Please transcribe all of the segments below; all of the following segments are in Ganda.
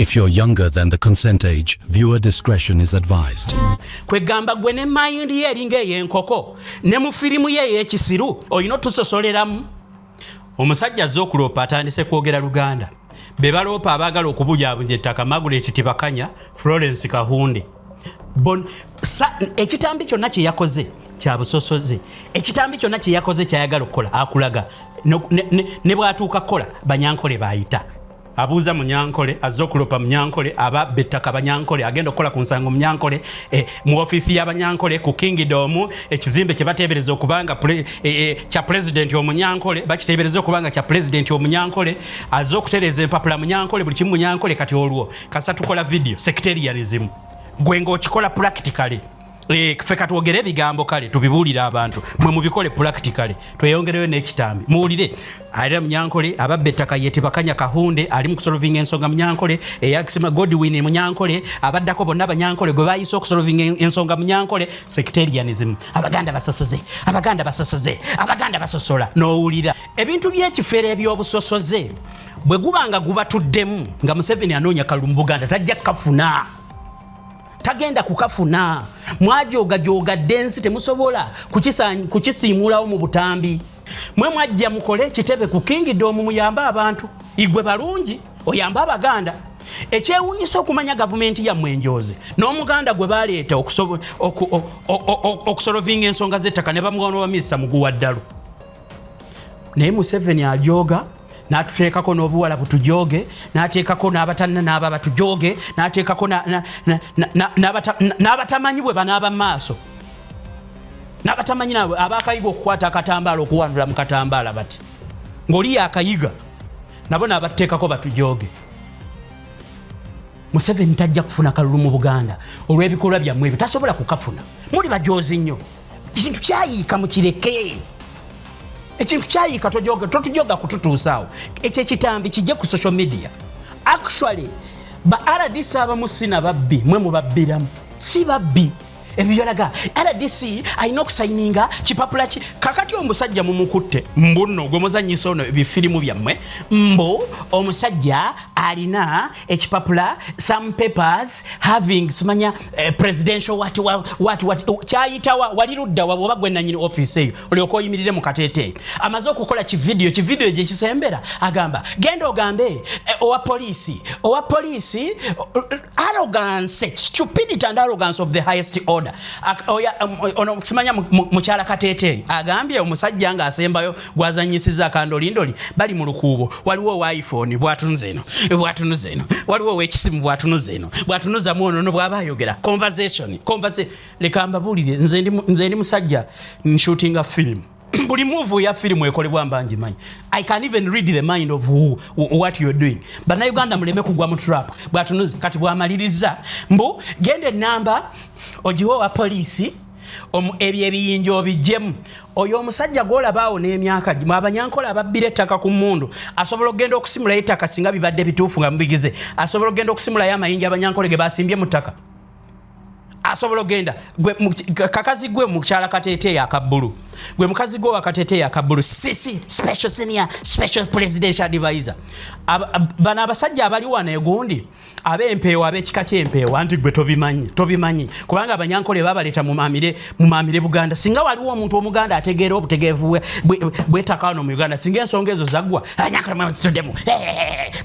If you're younger than the consent age, viewer discretion is advised. Kwegamba gwe ne mind ye eringa ey'enkoko ne mu firimu ye ey'ekisiru olina otusosoleramu. Omusajja azze okuloopa atandise kwogera Luganda. Be baloopa abaagala okubunyabunya ettaka Margaret Tibakanya, Florence Kahunde. Bon, sa, ekitambi kyonna kye yakoze kya busosoze. Ekitambi kyonna kye yakoze kyayagala okukola akulaga ne, ne, ne bw'atuuka kukola Banyankole baayita. Abuuza Munyankole, azze okulopa Munyankole, ababba ettaka Banyankole, agenda okukola ku nsango Munyankole, mu ofiisi y'Abanyankole ku Kingdom, ekizimbe kye bateebereza okubanga kya pulezidenti Omunyankole, bakiteebereza okubanga kya pulezidenti Omunyankole, azze okutereeza empapula Munyankole, buli kimu Munyankole. Kati olwo kasa tukola video sectarianism, gwe ng'okikola practically. Ffe katwogere ebigambo kale tubibuulire abantu, mwe mubikole practically. Tweyongereyo n'ekitambi muwulire. Alira Munyankole, ababba ettaka ye Tibakanya Kahunde, ali mu kusolvinga ensonga Munyankole, eyakisima Godwin Munyankole, abaddako bonna Banyankole, gwe bayise okusolvinga ensonga Munyankole. Sectarianism, Abaganda basosoze, Abaganda basosoze, Abaganda basosola. N'owulira ebintu by'ekifeero eby'obusosoze bwe guba nga gubatuddemu nga Museveni anoonya kalulu mu Buganda, tajja kukafuna, tagenda kukafuna. Mwajoogajoga ddensi, temusobola kukisiimuulawo mu butambi. Mwe mwajja mukole ekitebe ku Kingdom muyambe abantu, igwe balungi oyambe Abaganda. Ekyewuunyisa okumanya gavumenti yammwe enjooze n'Omuganda gwe baleeta okusolovinga ensonga z'ettaka ne bamuwa wa minisita muguwa ddalu. Naye Museveni ajooga n'atuteekako n'obuwala butujoge, n'ateekako n'abatanna n'aba batujoge, n'ateekako n'abatamanyi bwe banaaba mu maaso, n'abatamanyi nabo abakayiga okukwata akatambaala, okuwandula mu katambaala bati ng'oli yakayiga, nabo n'abateekako batujoge. Museveni tajja kufuna kalulu mu Buganda olw'ebikolwa byammwe ebyo, tasobola kukafuna. Muli bajozi nnyo. Ekintu kyayiika, mukireke. Ekintu kyayiika, totujoga kututuusaawo. Ekyo ekitambi kijje ku social media. Actually ba RDC abamu si na babbi, mwe mubabbiramu, si babbi. Ebyo byalaga RDC alina okusayininga kipapula ki. Kakati omusajja mumukutte mbuno gwe muzanyisa ono ebifirimu byammwe, mbu omusajja alina ekipapula, some papers having simanya presidential what, what, what, what, kyayitawa wali ludda wa oba gwe nanyini office eyo olyoka oyimirire mu kateeteeyi. Amaze okukola kividiyo, kividiyo gye kisembera agamba genda ogambe owa poliisi, owa poliisi. Arrogance, stupidity and arrogance of the highest order. Oya, ono simanya mukyala kateeteeyi agambye omusajja ng'asembayo gwazanyisiza akandolindoli, bali mu lukuubo, waliwo owa iPhone bwatunuza eno, bwatunuza eno, waliwo ow'ekisimu bwatunuza eno, bwatunuzamu ono no bw'aba ayogera conversation. Leka mbabuulire, nze ndi musajja nshootinga film. Buli move ya firimu ekolebwa mba ngimanyi. I can even read the mind of what you're doing. Bannayuganda muleme kugwa mu trap. Bwatunuze kati bwamaliriza mbu genda enamba ogiwe owa poliisi, ebyo ebiyinja obijjemu. Oyo omusajja gwolaba awo n'emyaka gye, Abanyankola ababbira ettaka ku mmundu, asobola okugenda okusimulayo ettaka singa bibadde bituufu nga mubigize? Asobola okugenda okusimulayo amayinja Abanyankole ge basimbye mu ttaka? Asobola okugenda? Kakazi gwe mukyala kateeteeyi akabbulu, gwe mukazi gwe wakateeteeyi akabbulu, sisi special senior special presidential advisor. Bano abasajja abali wano egundi ab'empeewo, ab'ekika ky'empeewo, anti gwe tobimanyi, tobimanyi kubanga Abanyankole babaleeta mumamire Buganda. Singa waliwo omuntu Omuganda ategeera obutegeevu bw'ettaka wano mu Uganda, singa ensonga ezo zaggwa. Abanyankole mwazituddemu.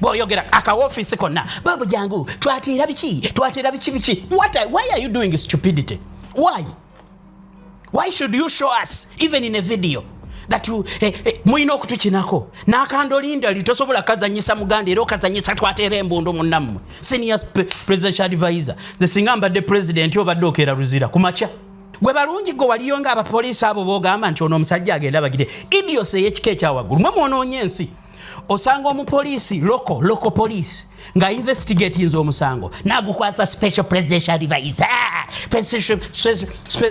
Bw'oyogera akawofiisi konna babu jangu twateera biki, twateera biki biki. Why are you doing stupidity? Why should you show us even in a video that you, mulina okutukinako n'akandolindali? Tosobola kazanyisa Muganda era okazanyisa twateera embundu munnammwe. Senior presidential advisor, nze singa mbadde president, obadde okeera Luzira ku makya. Gwe balungi gwe waliyo nga abapoliisi abo bogamba nti ono omusajja agenda bagire idiocy ey'ekika ekyawaggulu. Mwe mwonoonya ensi. Osanga omupoliisi local police nga investigatinze omusango nagukwasa special presidential advisor,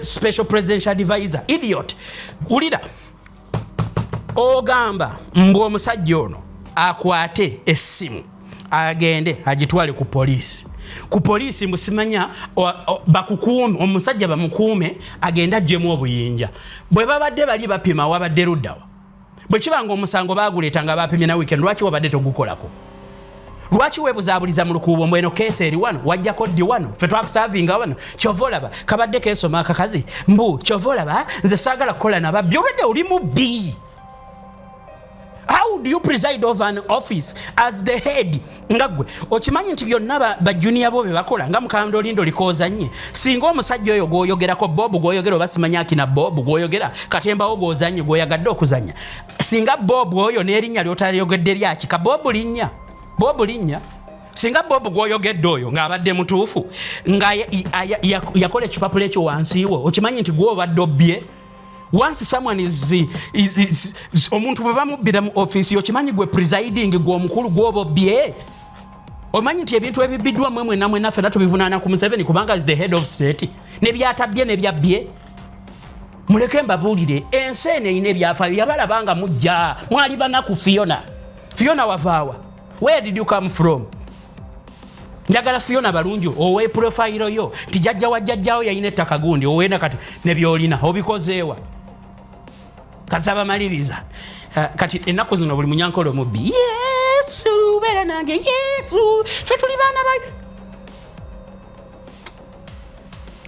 special presidential advisor idiot. Wulira, ogamba mbu omusajja ono akwate essimu agende agitwale ku poliisi, ku poliisi mbu simanya bakukuume, omusajja bamukuume agende aggyemu obuyinja. Bwe babadde bali bapima wabadde luddawa? Bwe kiba nga omusango baguleeta nga bapimye na weekend, lwaki wabadde togukolako? Lwaki weebuzaabuliza mu lukuubo mbweno keesi eri wano, wajjako ddi wano, ffe twakusaavinga wano? Kyova olaba kabadde keesoma akakazi mbu kyova olaba nze saagala kukola nababbi. Olwedde oli mubbi. How do you preside over an office as the head nga gwe okimanyi nti byonna bajuniya bo bye bakola nga mukanda olindo likoozanye? Singa omusajja oyo gwoyogerako, Bob gwoyogera, oba simanyi akina Bob gwoyogera, katembawo gwozanye, gwoyagadde okuzanya, singa Bob oyo n'erinnya lyotalyogedde lyakika Bob linnya, Bob linnya, singa Bob gwoyogedde oyo ng'abadde mutuufu nga yakola ekipapula ekyo wansi wo, okimanyi nti gwobadde obbye? Once someone is omuntu bwe bamubbira mu ofiisi, okimanyi gwe presiding, gwe omukulu, gwoba obbye? Omanyi nti ebintu ebibbiddwa mwe mwena mwena ffena tubivunaana ku Museveni, kubanga is the head of state, nebyatabye nebyabbye? Muleke mbabuulire, ensi eno erina ebyafaayo. Yabalaba nga mujja mwali banaku. Fiona, Fiona, wavaawa? Where did you come from? Njagala Fiona Balungi owe profile yo nti jajja wa jjajjawo yalina ettaka gundi owena, kati nebyolina obikozeewa? Kasabamaliriza. Kati ennaku zino buli munyankole omubbi, Yesu beera nange, Yesu, fe tuli baana ba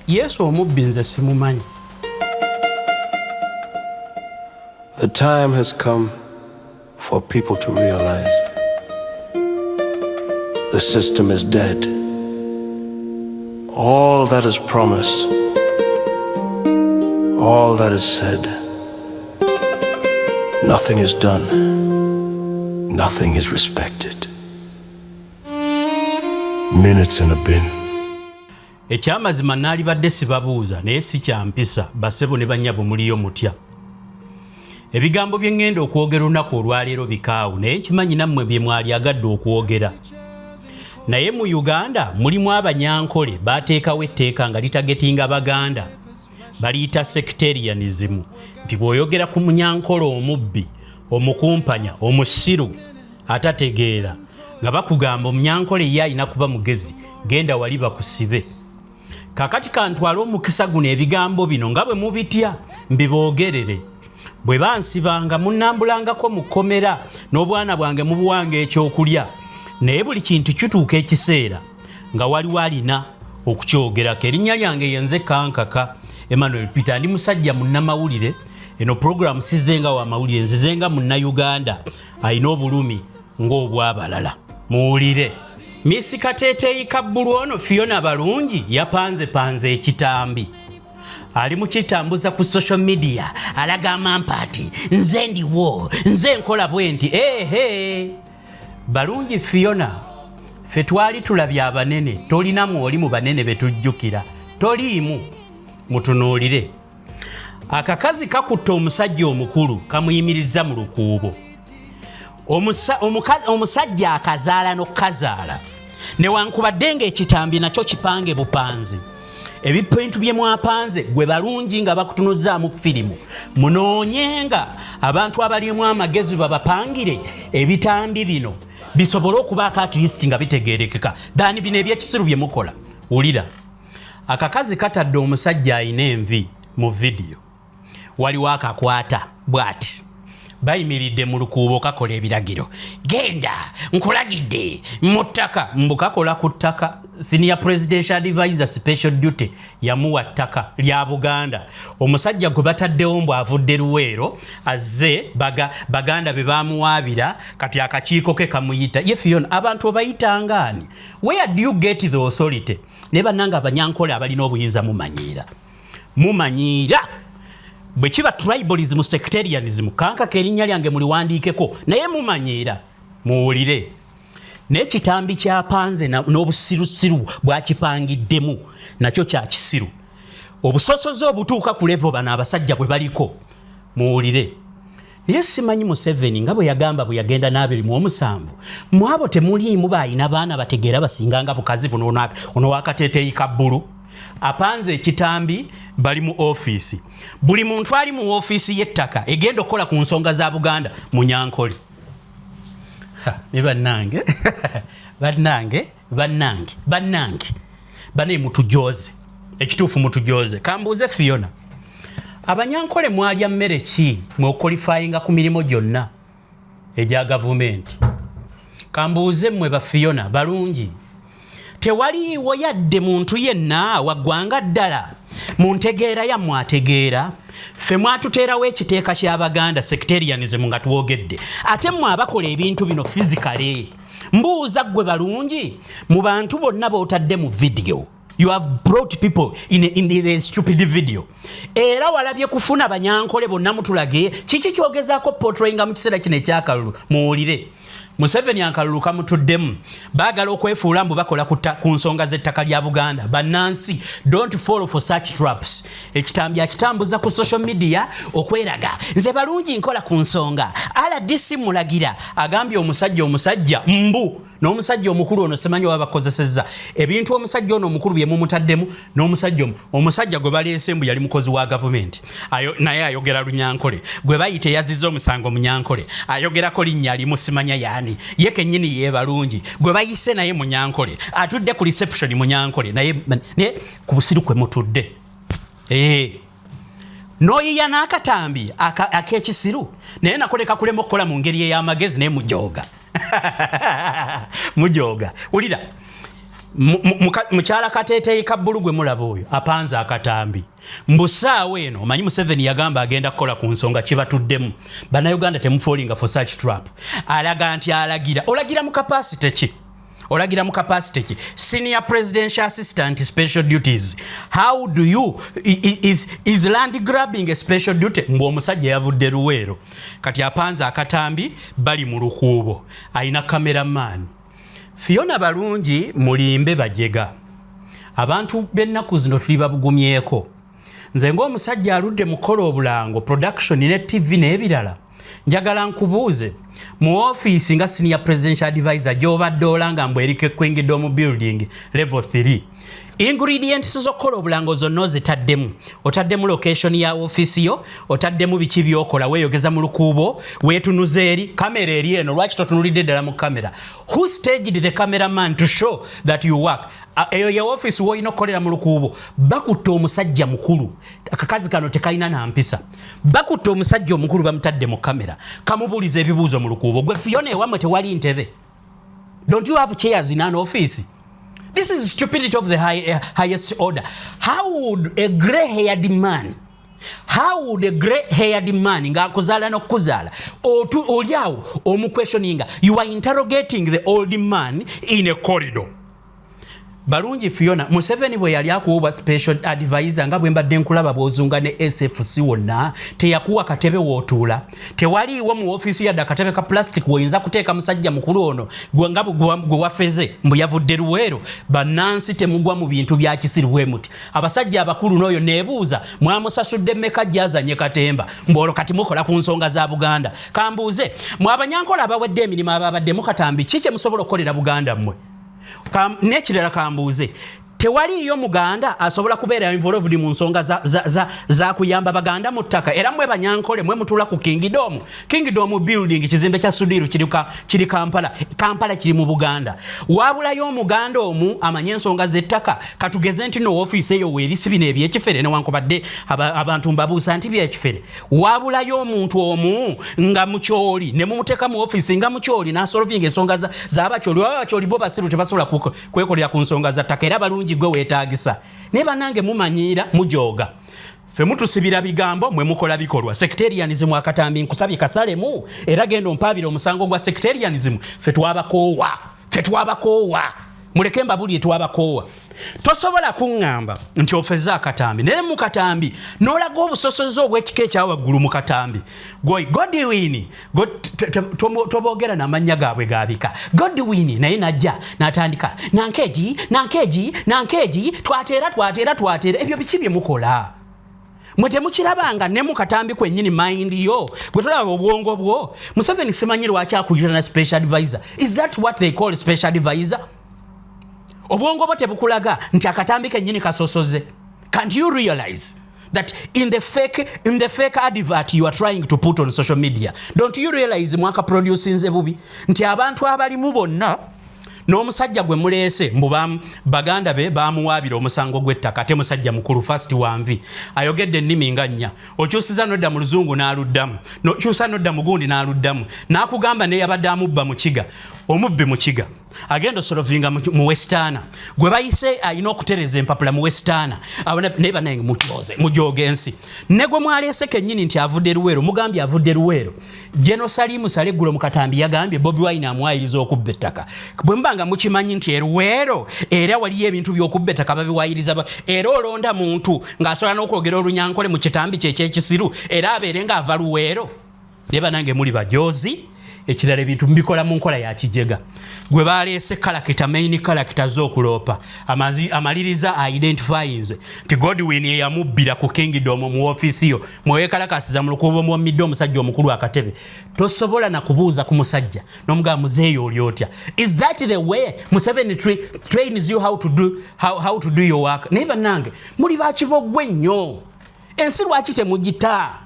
Yesu. Omubbi nze simumanyi. The time has come for people to realize the system is dead. All that is promised, all that is said, nothing is done, nothing is respected. Minutes in a bin. Ekyamazima naalibadde sibabuuza, naye si kyampisa. Basebo ne bannyabo, muliyo mutya? Ebigambo bye ŋŋenda okwogera olunaku olwaleero bikaawu, naye nkimanyi nammwe bye mwalyagadde okwogera. Naye mu Uganda mulimu abanyankole bateekawo etteeka nga litargetinga Baganda, baliyita sectarianism, nti bw'oyogera ku munyankole omubbi, omukumpanya, omusiru atategeera, nga bakugamba omunyankole ye alina kuba mugezi, genda wali bakusibe. Kakati kantwale omukisa guno, ebigambo bino nga bwe mubitya mbiboogerere. Bwe bansibanga, munnambulangako mu kkomera n'obwana bwange mubuwanga ekyokulya, naye buli kintu kituuka ekiseera nga waliwo alina okukyogerako. Erinnya lyange yenze Kankaka Emmanuel Peter, ndi musajja munnamawulire. Eno puroguramu sizenga wa mawulire, nzizenga Munnayuganda alina obulumi ng'obwabalala. Muwulire, Miss Kateeteeyi Kabbulu ono Fiona Balungi yapanzepanze ekitambi, ali mukitambuza ku social media, alaga amampaati, nze ndiwo, nze nkola bwe nti. Ehe, Balungi Fiona, ffe twali tulabye abanene, tolinamu, oli mu banene betujjukira toliimu. Mutunuulire akakazi kakutta omusajja omukulu, kamuyimiriza mu lukuubo. Omusajja akazaala n'okukazaala, newankubadde ng'ekitambi nakyo kipange bupanzi. Ebintu bye mwapanze gwe Balungi nga bakutunuzaamu firimu, munoonyenga abantu abalimu amagezi babapangire ebitambi bino bisobole okubaako at least nga bitegerekeka than bino ebyekisiru bye mukola. Wulira, akakazi katadde omusajja ayina envi mu vidiyo, waliwo akakwata bw'ati, bayimiridde mu lukuubo, kakola ebiragiro, genda nkulagidde mu ttaka, mbu kakola ku ttaka. Senior presidential advisor special duty yamuwa ttaka lya Buganda. Omusajja gwe bataddewo mbu avudde Luweero, azze baganda be bamuwaabira, kati akakiiko ke kamuyita ye Fiona. Abantu obayitangaani? Where do you get the authority? Naye bannanga abanyankole abalina obuyinza mumanyiira, mumanyiira. Bwe kiba tribalism, sectarianism, Kankaka erinnya lyange muliwandiikeko, naye mumanyiira. Muwulire, naye kitambi kyapanze n'obusirusiru bwakipangiddemu nakyo kya kisiru. Obusosoze obutuuka ku level bano abasajja bwe baliko. Muwulire, naye simanyi Museveni nga bwe yagamba bwe yagenda n'27, mu abo temuliimu baalina baana bategeera basinganga bukazi buno. Ono wakateeteeyi ka bbulu apanze ekitambi, bali mu ofiisi. Buli muntu ali mu ofiisi y'ettaka egenda okukola ku nsonga za Buganda munyankole. Ne bannange, bannange, bannange, bannange, banaye mutujoze, ekituufu mutujoze. Kambuuze Fiona, abanyankole mwalya mmere ki mwequalifyinga ku mirimu gyonna egya gavumenti? Kambuuze mmwe ba Fiona balungi, tewaliiwo yadde muntu yenna wa ggwanga ddala mu ntegeera yammwe ategeera? Ffe mwatuteerawo ekiteeka ky'Abaganda, sectarianism, nga twogedde, ate mmwe abakola ebintu bino physically. Mbuuza ggwe balungi, mu bantu bonna b'otadde mu video, you have brought people in the stupid video, era walabye kufuna Banyankole bonna mutulage kiki kyogezaako portrayinga mu kiseera kino ekyakalulu. Muwulire, Museveni akalulu kamutuddemu, baagala okwefuula mbu bakola ku nsonga z'ettaka lya Buganda. Bannansi, don't fall for such traps. Ekitambi akitambuza ku social media okweraga nze balungi nkola ku nsonga. RDC mulagira agambye omusajja mbu n'omusajja omukulu ono simanyi oba bakozesezza ebintu omusajja ono omukulu bye mumutaddemu n'omusajja omusajja gwe baleese mbu yali mukozi wa gavumenti, naye ayogera Lunyankole, gwe bayita eyaziza omusango Munyankole, ayogerako linnya limu simanya yaani, ye kennyini ye balungi gwe bayise naye Munyankole, atudde ku reception Munyankole naye, naye ku busiru kwe mutudde. N'oyiya n'akatambi ak'ekisiru naye nako leka kulema okukola mu ngeri ey'amagezi, naye mujooga, mujooga. Wulira, mukyala kateeteeyi ka bbulu gwe mulaba oyo apanze akatambi mbu saawa eno omanyi Museveni yagamba agenda kukola ku nsonga. Kibatuddemu, Bannayuganda, temufallinga for such trap. Alaga nti alagira, olagira mu capacity ki? Olagira mu capacity ki? Senior presidential assistant, special duties. How do you is land grabbing a special duty? Mbu omusajja yavudde Luweero, kati apanze akatambi, bali mu lukuubo, alina cameraman Fiona. Balungi, mulimbe bajega. Abantu b'ennaku zino tuli babugumyeko. Nze ng'omusajja aludde mu kukola obulango, production ne TV n'ebirala, njagala nkubuuze, mu ofiisi nga senior presidential advisor gy'obadde olanga mbu eriko Kingdom building level 3, ingredients z'okukola obulango zonna ozitaddemu? Otaddemu location ya ofiisi yo, otaddemu biki byokola, weeyogeza mu lukuubo, weetunuza eri kamera eri eno. Lwaki totunulidde ddala mu kamera? Who staged the cameraman to show that you work? Eyo ye ofiisi woolina okukolera mu lukuubo? Bakutta omusajja mukulu, akakazi kano tekalina nampisa. Bakutta omusajja omukulu, bamutadde mu kamera, kamubuuliza ebibuuzo mu lukuubo. Gwe Fiona, ewamwe tewali ntebe? Don't you have chairs in an office? This is stupidity of the highest order. How would a grey haired man, how would a grey haired man ng'akuzaala n'okukuzaala oli awo omuquestioninga? You are interrogating the old man in a corridor. Balungi Fiona, Museveni bwe yali akuwa special advisor, nga bwe mbadde nkulaba bw'ozunga ne SFC wonna, teyakuwa katebe w'otuula? Tewaliiwo mu ofiisi yadde akatebe ka plastic woyinza kuteeka musajja mukulu ono gwe nga gwe wafeze mbu yavudde Luweero? Bannansi, temugwa mu bintu bya kisiru bwe muti. Abasajja abakulu n'oyo neebuuza, mwamusasudde mmeka gyazanye katemba mbu olwo kati mukola ku nsonga za Buganda? Kambuuze mwe Abanyankola abawedde emirimu ababadde mukatambi, ki kye musobola okukolera Buganda mmwe? N'ekirala kambuuze, tewaliiyo Muganda asobola kubeera involved mu nsonga za kuyamba Baganda mu ttaka? Era mwe Banyankole mwe mutuula ku Kingdom, Kingdom building, kizimbe kya Sudiru kiri Kampala, Kampala kiri mu Buganda. Wabulayo Omuganda omu amanye ensonga z'ettaka? Katugeze nti no ofiisi eyo weeri, si bino ebyekifere, newankubadde abantu mbabuusa nti byekifere. Wabulayo omuntu omu nga mukyoli ne mumuteeka mu ofiisi nga mukyoli n'asolvinga ensonga z'Abakyoli? Oba Abakyoli bo basiru, tebasobola kwekolera ku nsonga za ttaka? Era balungi gwe weetaagisa, naye bannange mumanyiira, mujooga. Ffe mutusibira bigambo, mwe mukola bikolwa. Sectarianism, akatambi nkusabye kasalemu, era genda ompaabire omusango gwa sectarianism. Ffe twabakoowa, ffe twabakoowa, muleke mbabulire, twabakoowa. Tosobola kuŋŋamba nti ofeze akatambi, naye mu katambi n'olaga obusosoze obw'ekika ekyawaggulu mu katambi. Gwe Godwin, toboogera n'amannya gaabwe gabika. Godwin naye najja n'atandika nankeegi, nankeegi, nankeegi, twateera, twateera, twateera. Ebyo biki bye mukola mwe? Temukirabanga ne mu katambi kwennyini? Mind yo gwe tolaba obwongo bwo. Museveni simanyi lwaki akuyita na special advisor. Is that what they call special advisor? Obwongo bwo tebukulaga nti akatambi kennyini kasosoze? Can't you realize that in the fake advert you are trying to put on social media, don't you realize mwaka producinze bubi, nti abantu abalimu bonna n'omusajja gwe muleese mbu baganda be bamuwaabira omusango gw'ettaka, ate musajja mukulu, first wanvi, ayogedde ennimi nga nnya, okyusiza nodda mu Luzungu n'aluddamu, nokyusa nodda mu gundi n'aluddamu, n'akugamba neyabadde amubba mu kiga. Omubbi Mukiga agenda osolovinga mu Westana, gwe bayise alina okutereza empapula mu Westana, naye banaye mutyoze mujoga ensi. Ne gwe mwaleese kennyini nti avudde Luweero, mugambye avudde Luweero. General Salimu Saleh eggulo mu katambi yagambye Bobi Wine amuwayiriza okubba ettaka. Bwe muba nga mukimanyi nti eruweero era waliyo ebintu by'okubba ettaka babiwayiriza, era olonda muntu ng'asobola n'okwogera olunyankole mu kitambi kye ekyekisiru era abeere ng'ava Luweero. Naye banange muli bajozi. Ekirala, ebintu mubikola mu nkola ya kijega. Gwe baleese character, main character z'okuloopa, amaliriza identifyinze nti Godwin eyamubbira ku Kingdom mu ofiisi yo mwewekalakasiza mu lukuubo mwomidde omusajja omukulu akatebe. Tosobola na kubuuza ku musajja n'omugamba, "Muzeeyo, oli otya?" Is that the way Museveni trains you how to do your work? Naye bannange muli bakibogwe nnyo. Ensi lwaki temugita?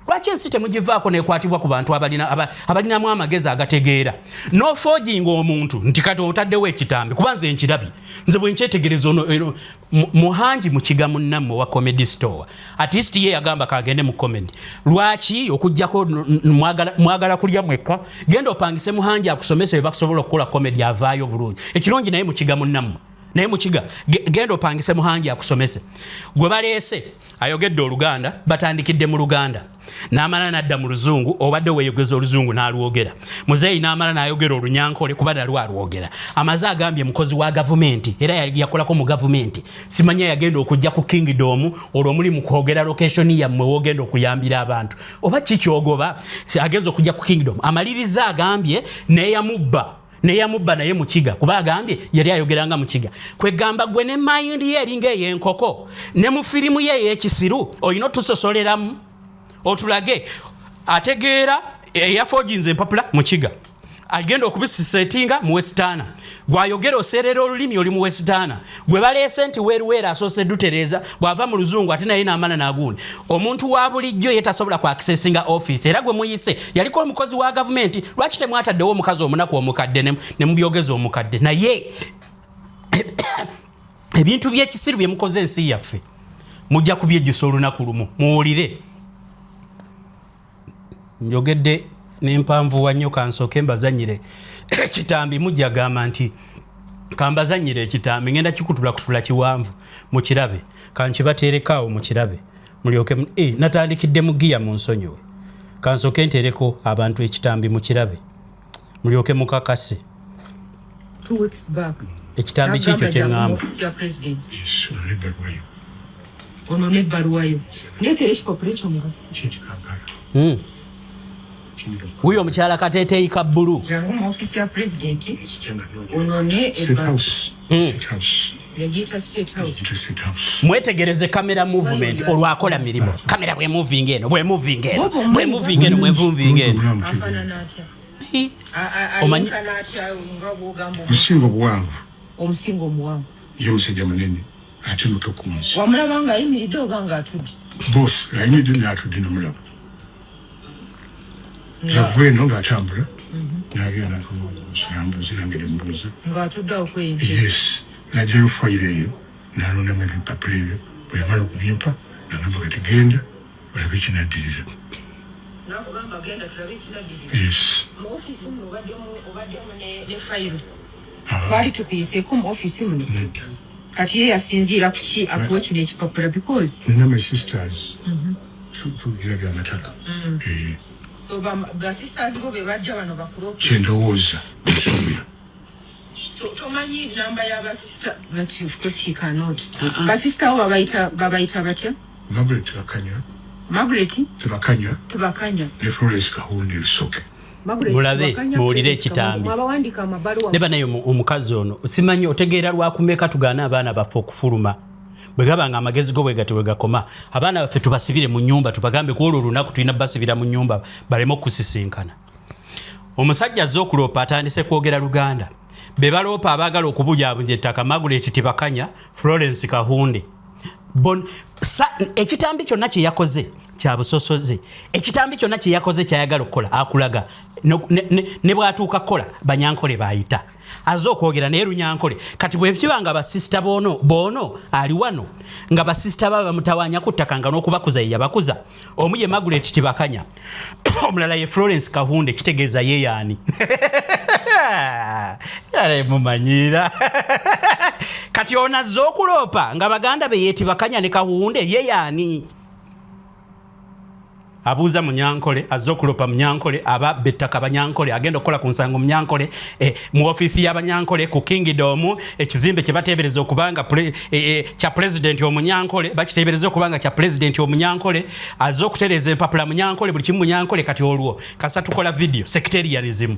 Lwaki ensi temugivaako nekwatibwa ku bantu abalinamu amagezi agategeera? Noforginga omuntu nti kati otaddewo ekitambi, kuba nze nkirabye, nze bwe nkyetegereza ono eno, Muhangi Mukiga munnammwe wa Comedy Store, at least ye yagamba kagende mu comedy. Lwaki okugjako mwagala kulya mwekka? Genda opangise Muhangi akusomese bwe bakusobola okukola comedy, avaayo bulungi. Ekirungi naye Mukiga munnammwe, naye Mukiga, genda opangise Muhangi akusomese. Gwe baleese ayogedde Oluganda, batandikidde mu Luganda, n'amala nadda mu Luzungu. Obadde weeyogeza Oluzungu n'alwogera muzeeyi, n'amala n'ayogera Olunyankole kuba nalwo alwogera. Amaze agambye mukozi wa gavumenti, era yakolako mu gavumenti. Simanya yagenda okujja ku Kingdom, olwo muli mu kwogera location yammwe wogenda okuyambira abantu oba kikyogoba. Agenza okujja ku Kingdom, amaliriza agambye neyamubba naye Mukiga, kuba agambye yali ayogeranga Mukiga. Kwegamba gwe ne mind ye eringa ey'enkoko, ne mu firimu ye ey'ekisiru olina otusosoleramu otulage ategeera. Eyaforginze empapula Mukiga, agenda okubisisetinga mu Westana. Gwayogera oseerera olulimi, oli mu Westana. Gwe baleese nti weeruweera asoose dutereeza, bw'ava mu Luzungu ate naye n'amala n'agundi. Omuntu wa bulijjo ye tasobola kwakisesinga office, era gwe muyise yaliko omukozi wa gavumenti. Lwaki temwataddewo omukazi omunaku omukadde ne mubyogeza omukadde? Naye ebintu by'ekisiru bye mukoze ensi yaffe mujja kubyejjusa olunaku lumu. Muwulire, njogedde nempanvuwa nnyo, kansooke mbazanyire ekitambi. Mujja gamba nti kambazanyire ekitambi, ngenda kikutula kutula kiwanvu mukirabe, kankibateerekaawo mukirabe mulyoke natandikidde mu giya, mu nsonyiwe. Kansooke nteereko abantu ekitambi mukirabe mulyoke mukakase. 2 weeks back. Ekitambi kiikyo kyeŋŋamba. Office ya president. Yes, ono n'ebbaluwa yo. Ono n'ebbaluwa yo, ndeetera ekipapula ekyomugaso. Kiri Kampala. Kingdom. Wuyo omukyala kateeteeyi ka bbulu. Jangu mu office ya president Kijja onone State ebbaluwa. House. State House. Yagiyita State House. Giyita State House. Mwetegereze kamera movement, olwakola mirimu. Kamera bwemuvinga eno, bwemuvinga eno, bwemuvinga eno, bwemuvinga eno. Afaanana atya? Hi. Omanyi- Ayenkana atya nga bwogamba? Omusinga obuwanvu. Omusinga omuwanvu. Ye musajja munene ate muto ku nsi. Wamulaba ng'ayimiridde oba ng'atudde? Boss ayimiridde n'atudde nomulaba. Yava eno ng'atambula n'agenda yambuuza nange nemubuuza. Ng'atudde awo kweyinti? Yes, n'aggyayo fayiro eyo n'alondamu ebipapula ebyo. Bwe yamala okubimpa nagamba, "Kati genda olabe ekinaddirira." Nakugamba genda tulabe ekinaddirira? Yes. Mu ofiisi muno obaddemu ne fayiro? Twali tukuyiseeko mu ofiisi muno? Nedda. Kati ye yasinziira ku ki akuwa kino ekipapula? Because Nina my sisters, tugira byamataka. Eh, so basisters bo be bajja bano bakulope? Kyendowooza, nsuubira. So tomanyi namba y'abasista, but of course he cannot. Basista bo babayita batya? Margaret Tebakanya. Margaret Tebakanya. Tebakanya. Ne Florence Kahunde Lusoke. Margaret Mulabe, Tebakanya, muwulire Florence ekitambi. Kahunde. Abawandiika amabaluwa. Ne banaye omukazi ono simanyi otegeera lwakumeka tugaana abaana baffe okufuluma. Bwe gaba nga amagezi go bwe gati bwe gakoma, abaana baffe tubasibire mu nyumba, tubagambe ku olwo olunaku tulina basibira mu nyumba baleme okusisinkana. Omusajja azze okuloopa atandise kwogera Luganda. Be baloopa abaagala okubujaabuja ettaka, Margaret Tibakanya, Florence Kahunde. Ekitambi kyonna kye yakoze kya busosoze. Ekitambi kyonna kye yakoze kyayagala okukola akulaga ne bw'atuuka kukola Banyankole bayita. Azze okwogera naye Runyankole. Kati bwe kiba nga basisita boono boono ali wano nga basisita ba bamutawaanya ku ttaka nga n'okubakuza ye yabakuza. Omu ye Margaret Tibakanya, omulala ye Florence Kahunde, kitegeeza ye yaani? Yale mumanyiira. Kati ono azze okuloopa nga baganda be ye Tibakanya ne Kahunde, ye yaani? Abuuza Munyankole, azze okulopa Munyankole, ababba ettaka Banyankole, agenda okukola ku nsango Munyankole, mu ofiisi y'Abanyankole ku Kingdom, ekizimbe kye bateebereza okuba nga kya pulezidenti Omunyankole, bakiteebereza okuba nga kya pulezidenti Omunyankole, azze okutereeza empapula Munyankole, buli kimu Munyankole. Kati olwo kasa tukola video sectarianism,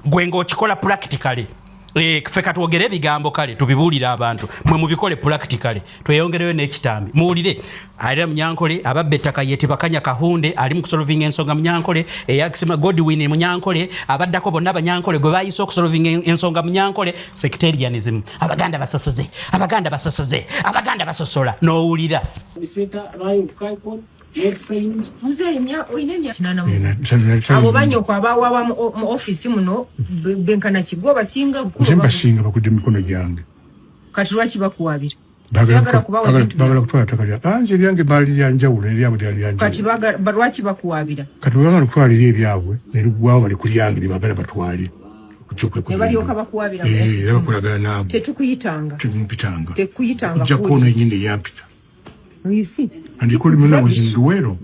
gwe ng'okikola practically. Ffe katwogere ebigambo kale tubibuulire abantu, mwe mubikole practically. Tweyongereyo n'ekitambi muwulire. Alira Munyankole, ababba ettaka ye Tibakanya Kahunde, ali mu kusolvinga ensonga Munyankole, eyakisima Godwin Munyankole, abaddako bonna Banyankole, gwe bayise okusolvinga ensonga Munyankole. Sectarianism, Abaganda basosoze, Abaganda basosoze, Abaganda basosola, n'owulira. Muzeeyi, olina emyaka 80. Abo banyoko abawaaba mu ofiisi muno benkana ki? Gwe obasinga bukulu Nze oba- mbasinga, bakudde emikono gyange. Kati lwaki bakuwaabira? Baagala Baagala kubawa ebintu baagala kutwala ttaka lya anze, eryange baali lya njawulo, n'eryabwe lyali Kati lyanjawulo. Lwaki bakuwaabira? Kati bwe bamala okutwala eri ebyabwe ne liggwawo, bali ku lyange lye baagala batwale. Ne balyoka bakuwaabira mu ofiisi. Era bakolagana naabo. Tetukuyitanga. Temumpitanga. Tekuyitanga. Okujjako ono yennyini eyampita. You see? And he called me when I was in Luwero.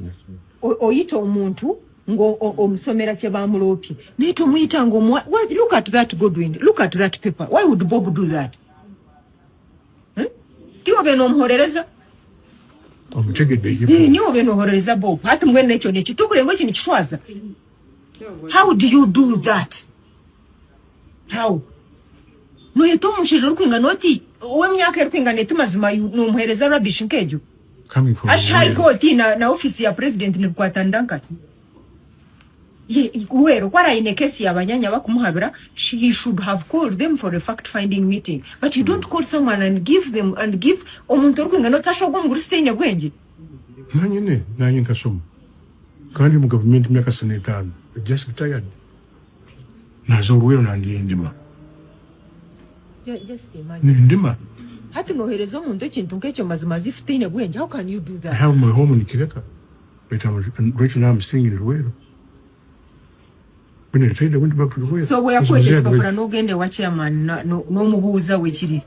Oyita omuntu ng'omusomera kye bamuloopye, naye tomuyita ng'omuwa. Look at that, Godwin, look at that paper. Why would Bob do that? Hmm? Tiwe n'omuhorereza. Omutegedde ye. Eh, niwe obe n'ohorereza Bob ati mbwenu nekyo nekyo tukurengo kino kishwaza. How do you do that? How noyeta omushaija orikwingana oti, ow'emyaka erikwingana eti, mazima nomuhereza rubbish nk'egyo? Coming from Ash High Luwero. Court na office ya president nibikwatanira nkati. Wero kwara aine kesi y'abanyanya bakumuhabira, he should have called them for a fact finding meeting, but you don't call someone and give them and give omuntu orikwingana otashoga omuguru sitaine bwenge. Nanyine nanye nkasoma kandi mu gavumenti myaka 65, just retired, naza Oluwero nandiye ndima. Just imagine. Ndima. Hati nohereza omuntu ekintu nk'ekyo, mazima zifutaine bwenge. How can you do I that? have my home in Kireka, but right now I'm staying in Luwero. When I retired, I went back to Luwero. So bwe yakuwa ekyo ekipapula n'ogenda ewa chairman n'omubuuza wekiri,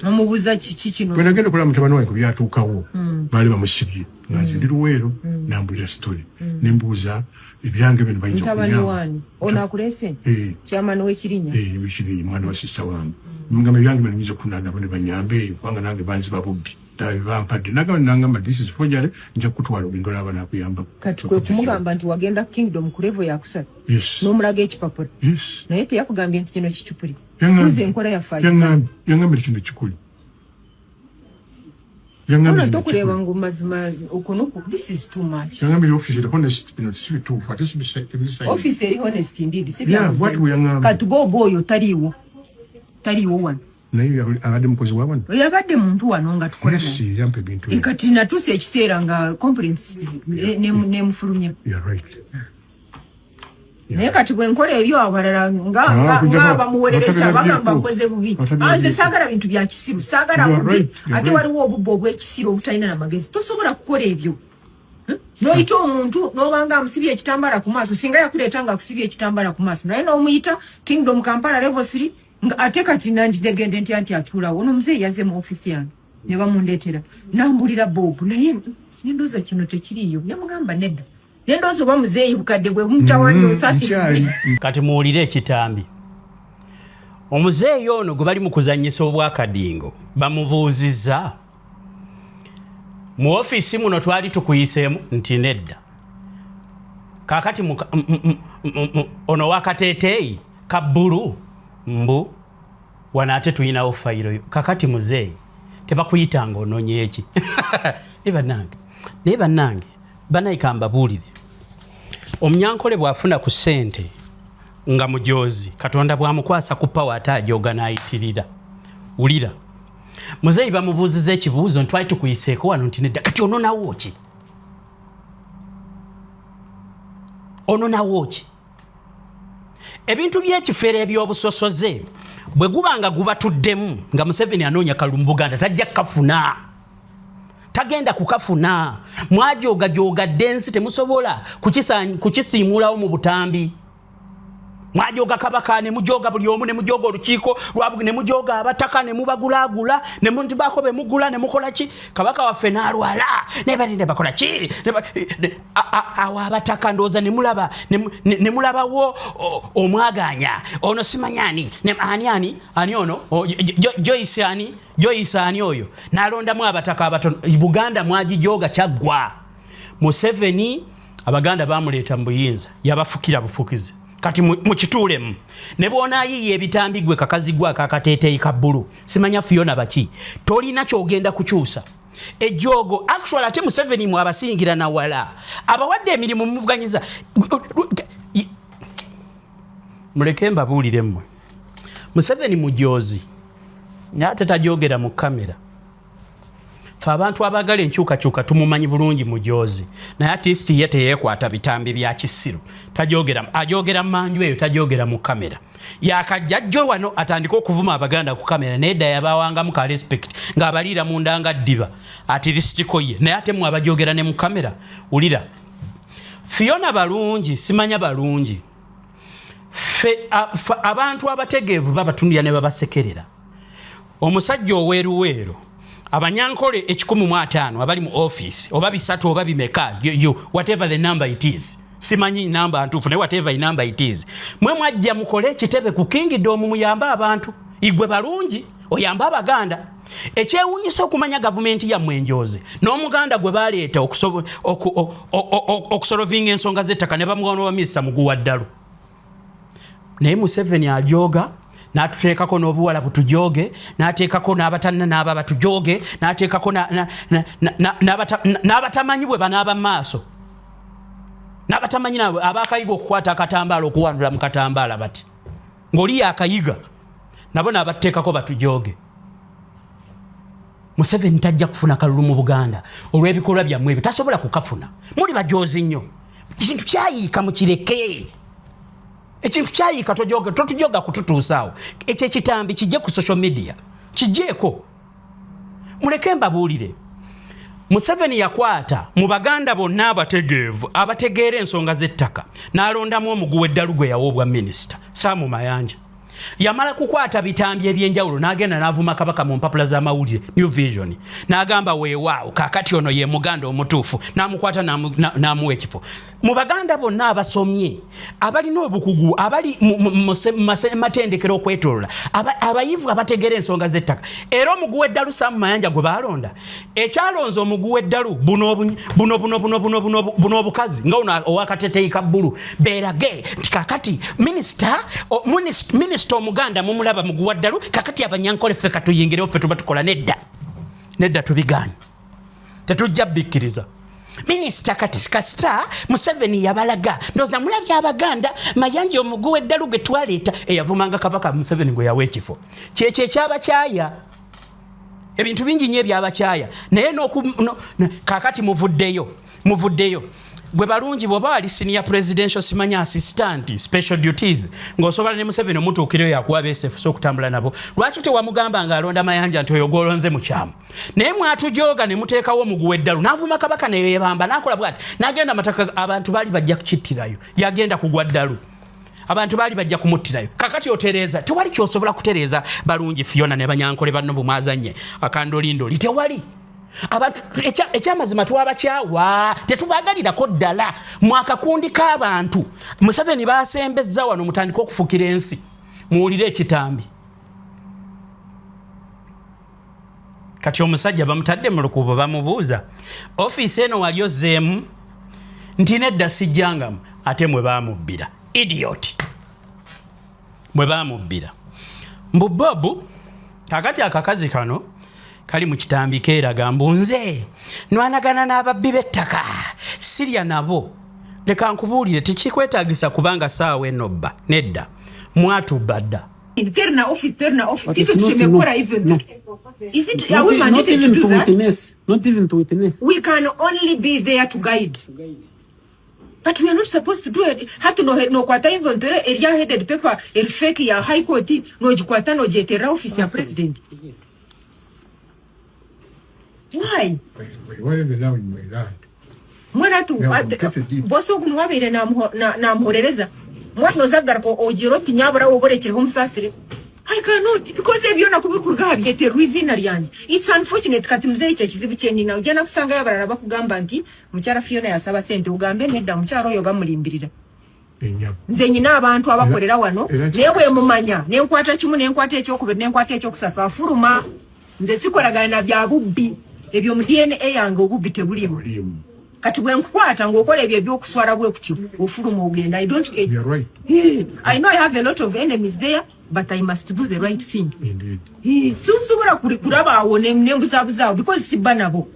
n'omubuuza kiki kino? Bwe nagenda okulaba mutabani wange ku byatuukawo, baali bamusibye nga nze ndi Luweero, nambulira story, nembuuza ebyange bino bayinza Mutabani okunyamba. Wani ono akuleese? Eh. Chairman w'ekirinya? Eh, wekirinya, mwana wa sister wange. Mugamba ebyange bino nyinza okunagamba ne banyambe eyo, kubanga nange banziba bubbi ddala bebampadde. Nagamba, nangamba, "This is forgery, nja kukutwala ogenda olaba nakuyamba." Kati kwe kumugamba nti wagenda Kingdom ku level yakusatu? Yes. N'omulaga ekipapula? Yes. Naye teyakugambye nti kino kicupuli? Yaŋŋambye. Kuza enkola yaffe Yaŋŋambye, yaŋŋambye nti kino kikuli. Yaŋŋambye Ono kino tokureeba kikuli. ngu mazima okunuku, this is too much. Yaŋŋambye office eri honest, bino si bituufu ate si tebisayininga. Office eri honest indeed, si Yeah, byamuze. bw'ati bwe yaŋŋambye. Kati Bob oyo taliiwo, taliiwo wano? Naye abadde mukozi wa wano. Oyo abadde muntu wano nga tukola Yes, naye. yampa ebintu E, ebyo. Kati natuusa ekiseera nga complaints nemufulumya. You're right. Naye kati bwe nkola ebyo, abalala nga Ah, nga bamuwolereza batabira bagamba byeko. nkoze bubi. Batabira Ah, nze byeko. saagala bintu bya kisiru, saagala You are bubi. right, you are Ate right. waliwo obubba obw'ekisiru obutalina namagezi, tosobola kukola ebyo. N'oyita omuntu n'obanga amusibye ekitambala ku maaso, singa yakuleeta nga akusibye ekitambala ku maaso, naye n'omuyita Kingdom Kampala level 3 nga ate kati nanditegedde ntya nti atuulawo? Ono omuzeeyi yazze mu ofiisi yange ne bamundeetera, nambulira Bob, naye nendooza kino tekiriiyo, nemugamba nedda, nendooza oba muzeeyi bukadde bwe bumutawanya osasi. Nkyali. Kati muwulire ekitambi. Omuzeeyi ono gwe bali mu kuzannyisa obwakadingo bamubuuzizza, mu ofiisi muno twali tukuyiseemu? Nti nedda. Kaakati ono wakateeteeyi ka bbulu mbu wano ate tulinawo fayiro yo. Kakati muzeeyi, tebakuyitanga, ononye eki? Naye bannange, naye bannange, banayika mbabuulire, omunyankole bw'afuna ku ssente nga mujozi, Katonda bw'amukwasa ku power ate ajoga n'ayitirira. Wulira muzeeyi, bamubuuziza ekibuuzo ntwali tukuyiseeko wano? Nti nedda. Kati ononawo ki? Ononawo ki? Ebintu by'ekifeero ebyobusosoze. Bwe guba nga gubatuddemu nga Museveni anoonya kalulu mu Buganda, tajja kukafuna, tagenda kukafuna. Mwajoogajoga dda ensi, temusobola kukisiimuulawo mu butambi. Mwajoga Kabaka, ne mujoga buli omu, ne mujoga olukiiko lwa, ne mujoga abataka, ne mubagulaagula, ne mutibako be mugula, ne mukola ki? Kabaka waffe n'alwala, ne bali ne bakola ki? Awo abataka ndowooza ne mulaba, ne mulabawo omwaganya ono, simanya ani, ani ani ani ono, Joyce ani, Joyce ani oyo, n'alondamu abataka abatono. Buganda mwagijoga, kyaggwa. Museveni Abaganda bamuleeta mu buyinza, yabafukira bufukizi. Kati mukituulemu ne bw'onaayiiya ebitambi, gwe kakazi gwe akakateeteeyi ka bbulu, simanya Fiona baki, tolina kyogenda kukyusa ejjoogo. Actual ate Museveni mwe abasingira nawala, abawadde emirimu, muvuganyiza. Muleke mbabuulire mmwe, Museveni mujoozi, naye ate tajogera mu kamera. Fe abantu abaagala enkyukakyuka tumumanyi bulungi mujoozi, naye at least ye teyeekwata bitambi bya kisiru. Tajogera, ajogera manju eyo, tajogera mu kamera. Yakajja jjo wano atandike okuvuma Abaganda ku kamera. Naye dda yabawangamu ka respect ng'abaliira munda nga ddiba, at least ko ye. Naye ate mwe abajogera ne mu kamera, wulira Fiona Balungi, simanya Balungi, fe abantu abategeevu babatunulira ne babasekerera. Omusajja oweeruweero, Abanyankole 150 abali mu ofiisi, oba bisatu oba bimeka, whatever the number it is, simanyi namba ntuufu, naye whatever number it is, mwe mwajja mukole ekitebe ku kingdom, muyambe abantu. Igwe Balungi oyambe Abaganda. Ekyewuunyisa okumanya gavumenti yammwe enjoozi, n'Omuganda gwe baleeta okusolovinga ensonga z'ettaka ne bamuwa wa minisita muguwa ddalu. Naye Museveni ajooga, n'atuteekako n'obuwala butujoge, n'ateekako n'abatanna n'aba batujoge, n'ateekako n'abatamanyi bwe banaaba mu maaso, n'abatamanyi abakayiga okukwata akatambaala, okuwandula mu katambaala bati ng'oli yakayiga, nabo n'abateekako batujoge. Museveni tajja kufuna kalulu mu Buganda olw'ebikolwa byammwe ebyo, tasobola kukafuna. Muli bajoozi nnyo. Ekintu kyayiika, mukireke. Ekintu kyayiika, totujoga kututuusaawo. Ekyo ekitambi kijje ku social media, kijjeeko. Muleke mbabuulire, Museveni yakwata mu Baganda bonna abategeevu, abategeera ensonga z'ettaka, n'alondamu omuguwa eddalu gwe yawa obwa minisita, Saamu Mayanja. Yamala kukwata bitambi ebyenjawulo, n'agenda n'avuma Kabaka mu mpapula z'amawulire, New Vision, n'agamba weewaawo kaakati ono ye Muganda omutuufu, n'amukwata n'amuwa ekifo. Mu Baganda bonna abasomye, abalina obukugu, abali mu matendekero okwetolola, abayivu abategeera ensonga z'ettaka, era omuguwa eddalu Saamu Mayanja gwe baalonda. Ekyalonze omuguwa eddalu, buno buno buno buno buno buno buno obukazi nga ono owakateteyi ka bbulu, beerage nti kakati minisita Omuganda mumulaba muguwa ddalu. Kakati Abanyankole ffe katuyingirewo, ffe tuba tukola. Nedda, nedda, tubiganye, tetujja bikkiriza. Minisita kati kasita Museveni yabalaga, ndowooza mulabye Abaganda, Mayanja omuguwa eddalu gwe twaleeta, eyavumanga Kabaka, Museveni gwe yawa ekifo kyekyo ekyabakyaya. Ebintu bingi nnyo ebyabakyaya, naye kakati muvuddeyo, muvuddeyo. Gwe Balungi, bw'oba wali senior presidential simanya assistant special duties, ng'osobola ne Museveni omutuukirayo, yakuwa beesefusa okutambula nabo, lwaki tewamugamba ng'alonda Mayanja nti oyo gw'olonze mukyamu? Naye mwatujooga ne muteekawo omuguwa eddalu, n'avuma Kabaka, neyebamba, n'akola bwati, n'agenda amataka, abantu baali bajja kukittirayo, yagenda kugwa ddalu, abantu baali bajja kumuttirayo. Kakati otereeza, tewali kyosobola kutereeza. Balungi Fiona ne Banyankole banno bwe mwazanye akandolindoli, tewali. Abantu ekyamazima twabakyawa, tetubagalirako ddala. Mwakakundi k'abantu Museveni basembezza wano, mutandike okufukira ensi. Muwulire ekitambi. Kati omusajja bamutadde mu lukuubo, bamubuuza, "Ofiisi eno wali ozzeemu?" Nti nedda, sijjangamu. Ate mwe bamubbira, idiot, mwe bamubbira mbu Bobu. Kakati akakazi kano kali mu kitambi keeraga mbu nze nwanagana n'ababbi b'ettaka, sirya nabo. Leka nkubuulire, tekikwetaagisa kubanga saawa eno bba nedda, mwatubba dda. Terina office, terina office. But Tito it's not tushemekora enough. even No. Is it, are Not, we not mandated to even do to that? witness. Not even to witness. We can only be there to guide. But we are not supposed to do it. Hati nokwata inventory erya headed paper eri fake ya high court, nogikwata nogyeterera office ya president. Why? Mbwenu hati boss ogu niwe abaire namuhorereza. Mbwenu noza kugaruka ogire oti nyabura woba orekireho omusaasire. I cannot because ebi byona kubirikuruga aha byetererwa eiziina ryangye. It's unfortunate kati muzeeyi ekyo ekizibu kye nyine. Ogyenda nakusangayo abarara bakugamba nti mukyara Fiona yasaba sente ogambe nedda mukyara oyo bamulimbirira. Nze nyine abantu abakorera wano naye bwemumanya nenkwata kimu nenkwata ekyokubiri nenkwata ekyokusatu afuruma. Nze sikoragana na bya bubbi ebyo mu DNA yange obubbi tebulimu. Kati bwenkukwata ng'okola ebyo ebyokuswala bwekutyo ofuluma ogenda. I don't care. You're right. I know I have a lot of enemies there but I must do the right thing. Indeed. Sinsobola kuraba awo nembuzabuzaawo because sibba nabo.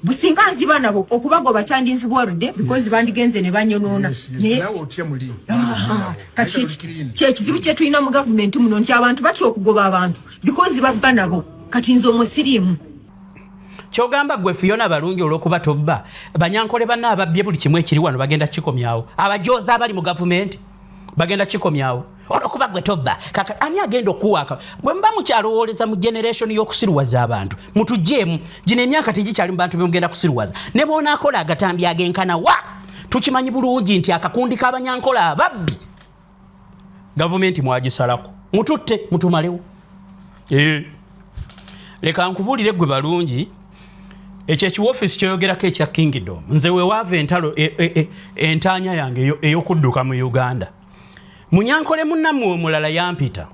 Businga nziba nabo okubagoba kyandinzibwa because bandigenze ne banyonoona. Yes. Nawe otya muli. Kati kyekizibu kye tulina mu gavumenti muno nti abantu batya okugoba abantu because babba nabo. Kati nze omwo siriimu. Kyogamba gwe Fiona Balungi olw'okuba tobba banyankole banna ababbye buli kimu ekiri wano bagenda kikomyawo. Abajoozi abali mu gavumenti bagenda kikomyawo olw'okuba gwe tobba. Kaka ani agenda okuwaaka? Bwe muba mukyalowooleza mu generation y'okusiruwaza abantu mutuggyemu gino emyaka tegikyali mu bantu be mugenda kusiruwaza. Ne bw'onaakola agatambi agenkana wa tukimanyi bulungi nti akakundi k'abanyankole ababbi gavumenti mwagisalako mututte mutumalewo. Leka nkubuulire gwe Balungi, ekyo ekiwoofiisi kyoyogerako ekya Kingdom, nze wewaava entalo entaanya yange ey'okudduka mu Uganda. Munyankole munnammwe omulala yampita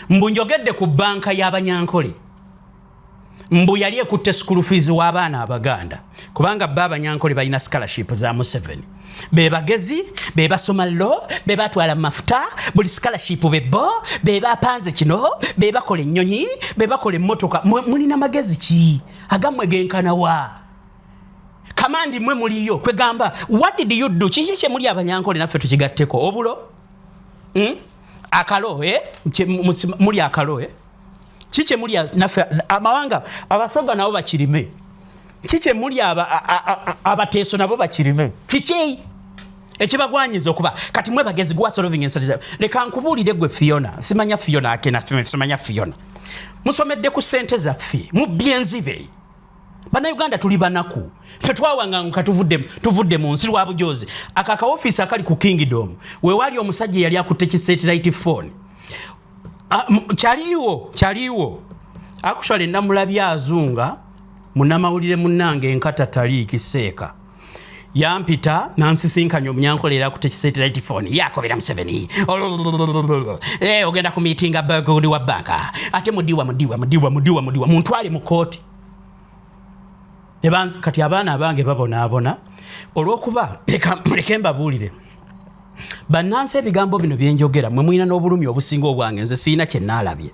mbu njogedde ku bbanka y'abanyankole mbu yali ekutte school fees w'abaana Abaganda, kubanga bo abanyankole balina scholarship za Museveni. Be bagezi, be basoma law, be batwala mafuta, buli scholarship bebo, be bapanze kino, be bakola ennyonyi, be bakola emmotoka. Mulina magezi ki agammwe genkana wa? Kamandi mwe muliyo kwegamba what did you do? Kiki kye muli abanyankole naffe tukigatteko obulo? Akalo, muli akalo, Kiki muli naffe amawanga abasoga nabo bakirime? Kiki muli abateeso nabo bakirime? Kiki ekibagwanyiza okuba kati mwe bagezi gwa solving ensonga? Leka nkubuulire gwe Fiona, simanya Fiona akena simanya Fiona. Musomedde ku ssente zaffe mubbye enzibe. Bannayuganda tuli banaku, ffe twawanganguka tuvudde mu nsi lwa bujozi. Aka akaofiisi akali ku Kingdom weewali omusajja eyali akutte ki satellite phone. Kyaliwo actually namulabye azunga munnamawulire munnange enkata Taliiki Seeka yampita nansisinkanya omunyankole era akutte ki satellite phone yakobera Museveni ogenda ku miitinga bagodi wa banka ate mudiwa mudiwa mudiwa mudiwa mudiwa muntwale mu kooti. Kati abaana abange babonaabona olw'okuba leka mbabuulire bannansi ebigambo bino byenjogera mwe mulina n'obulumi obusinga obwange, nze sirina kye naalabye.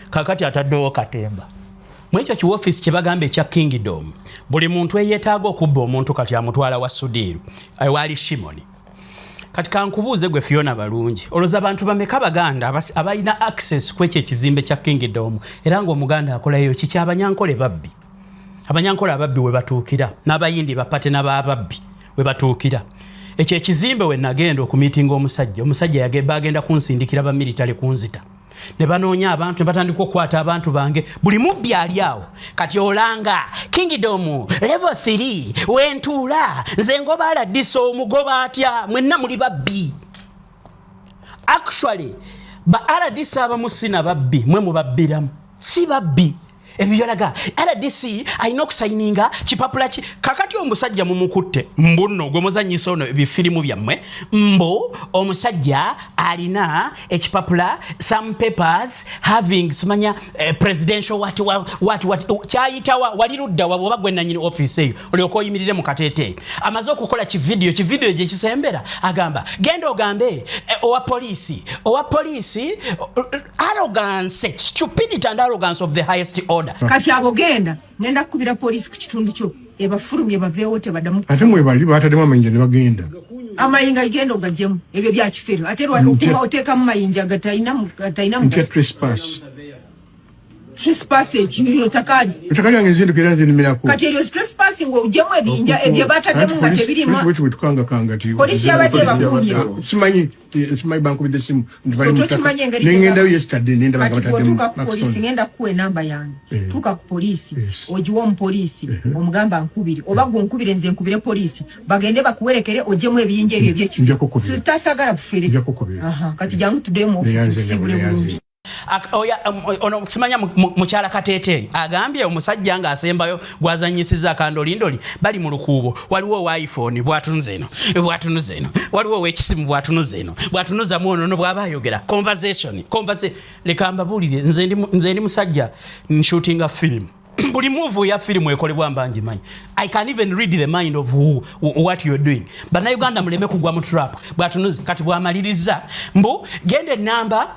Kakati ataddewo katemba mu ekyo kiwoofiisi kye bagamba ekya Kingdom, buli muntu eyeetaaga okubba omuntu kati amutwala wa Sudiiru ewaali Shimoni. Kati kankubuuze gwe Fiona Balungi, olowooza abantu bameka Baganda abalina access ku ekyo ekizimbe kya Kingdom era ng'Omuganda akolayo kiki? Abanyankole babbi, abanyankole ababbi we batuukira, n'abayindi bapate n'ababbi we batuukira. Ekyo ekizimbe we nagenda okumiitinga omusajja, omusajja bagenda kunsindikira ba military kunzita, ne banoonya abantu ne batandika okukwata abantu bange, buli mubbi ali awo. Kati olanga Kingdom level 3 wentuula nze ngoba aladisa omugoba atya? Mwenna muli babbi. Actually ba RDC abamu si na babbi, mwe mubabbiramu, si babbi. Ebyo byalaga RDC alina okusayininga kipapula ki. Kakati omusajja mumukutte mbu nno gwe muzannyisa ono ebifirimu byammwe, mbu omusajja alina ekipapula, some papers having simanya presidential what, what, what, what, kyayitawa wali ludda wa bwoba gwe nannyini office eyo olyoka oyimirire mu kateeteeyi. Amaze okukola kividiyo, kividiyo gye kisembera agamba genda ogambe owa poliisi, owa poliisi. Arrogance, stupidity and arrogance of the highest order. Kati abo genda ngenda kukubira poliisi ku kitundu kyo ebafulumye baveewo tebaddamu. Ate mwebali bataddemu amayinja ne bagenda. Amayinja genda ogaggyemu, ebyo bya kifere. Ate lwaki oteekamu mayinja gatalina Ntya mugaso? Trespass. Trespass ekiriro takali. Ettaka lyange nzinduka era nzinimirako. Kati eryo trespassing ng'oggyemu ebiyinja ebyo bataddemu nga tebirimu. Bwe tukangakanga ti Polisi yabadde ebakuumye. Simanyi, bankubidde simu nti So bali mu ttaka. tokimanyi engeri Nengendayo yesterday, nendaba nga Kati bataddemu bw'otuuka ku polisi, Maxton. ngenda kukuwa enamba yange. Tuuka ku polisi, ogiwe omupolisi, omugamba nkubire, oba gwe nkubire, nze nkubire polisi, bagende bakuwerekere ogyemu ebiyinja ebyo. Nja kukubira. Ebyekifo tasagala bufere. Nja kukubira. Aha, kati jangu tuddeyo mu ofisi Neyanze, tusibule neyanze. bulungi. Oya, ono simanya mukyala Kateeteeyi agambye omusajja ng'asembayo gwazanyisiza akandolindoli, bali mu lukuubo, waliwo owa iPhone bwatunuza eno, bwatunuza eno, waliwo ow'ekisimu bwatunuza eno, bwatunuzamu ono no bw'aba ayogera conversation leka mbabuulire, nze ndi musajja nshootinga film. Buli move ya firimu ekolebwa mba ngimanyi. I can even read the mind of what you're doing. Bannayuganda, muleme kugwa mu trap. Bwatunuze kati bwamaliriza mbu genda enamba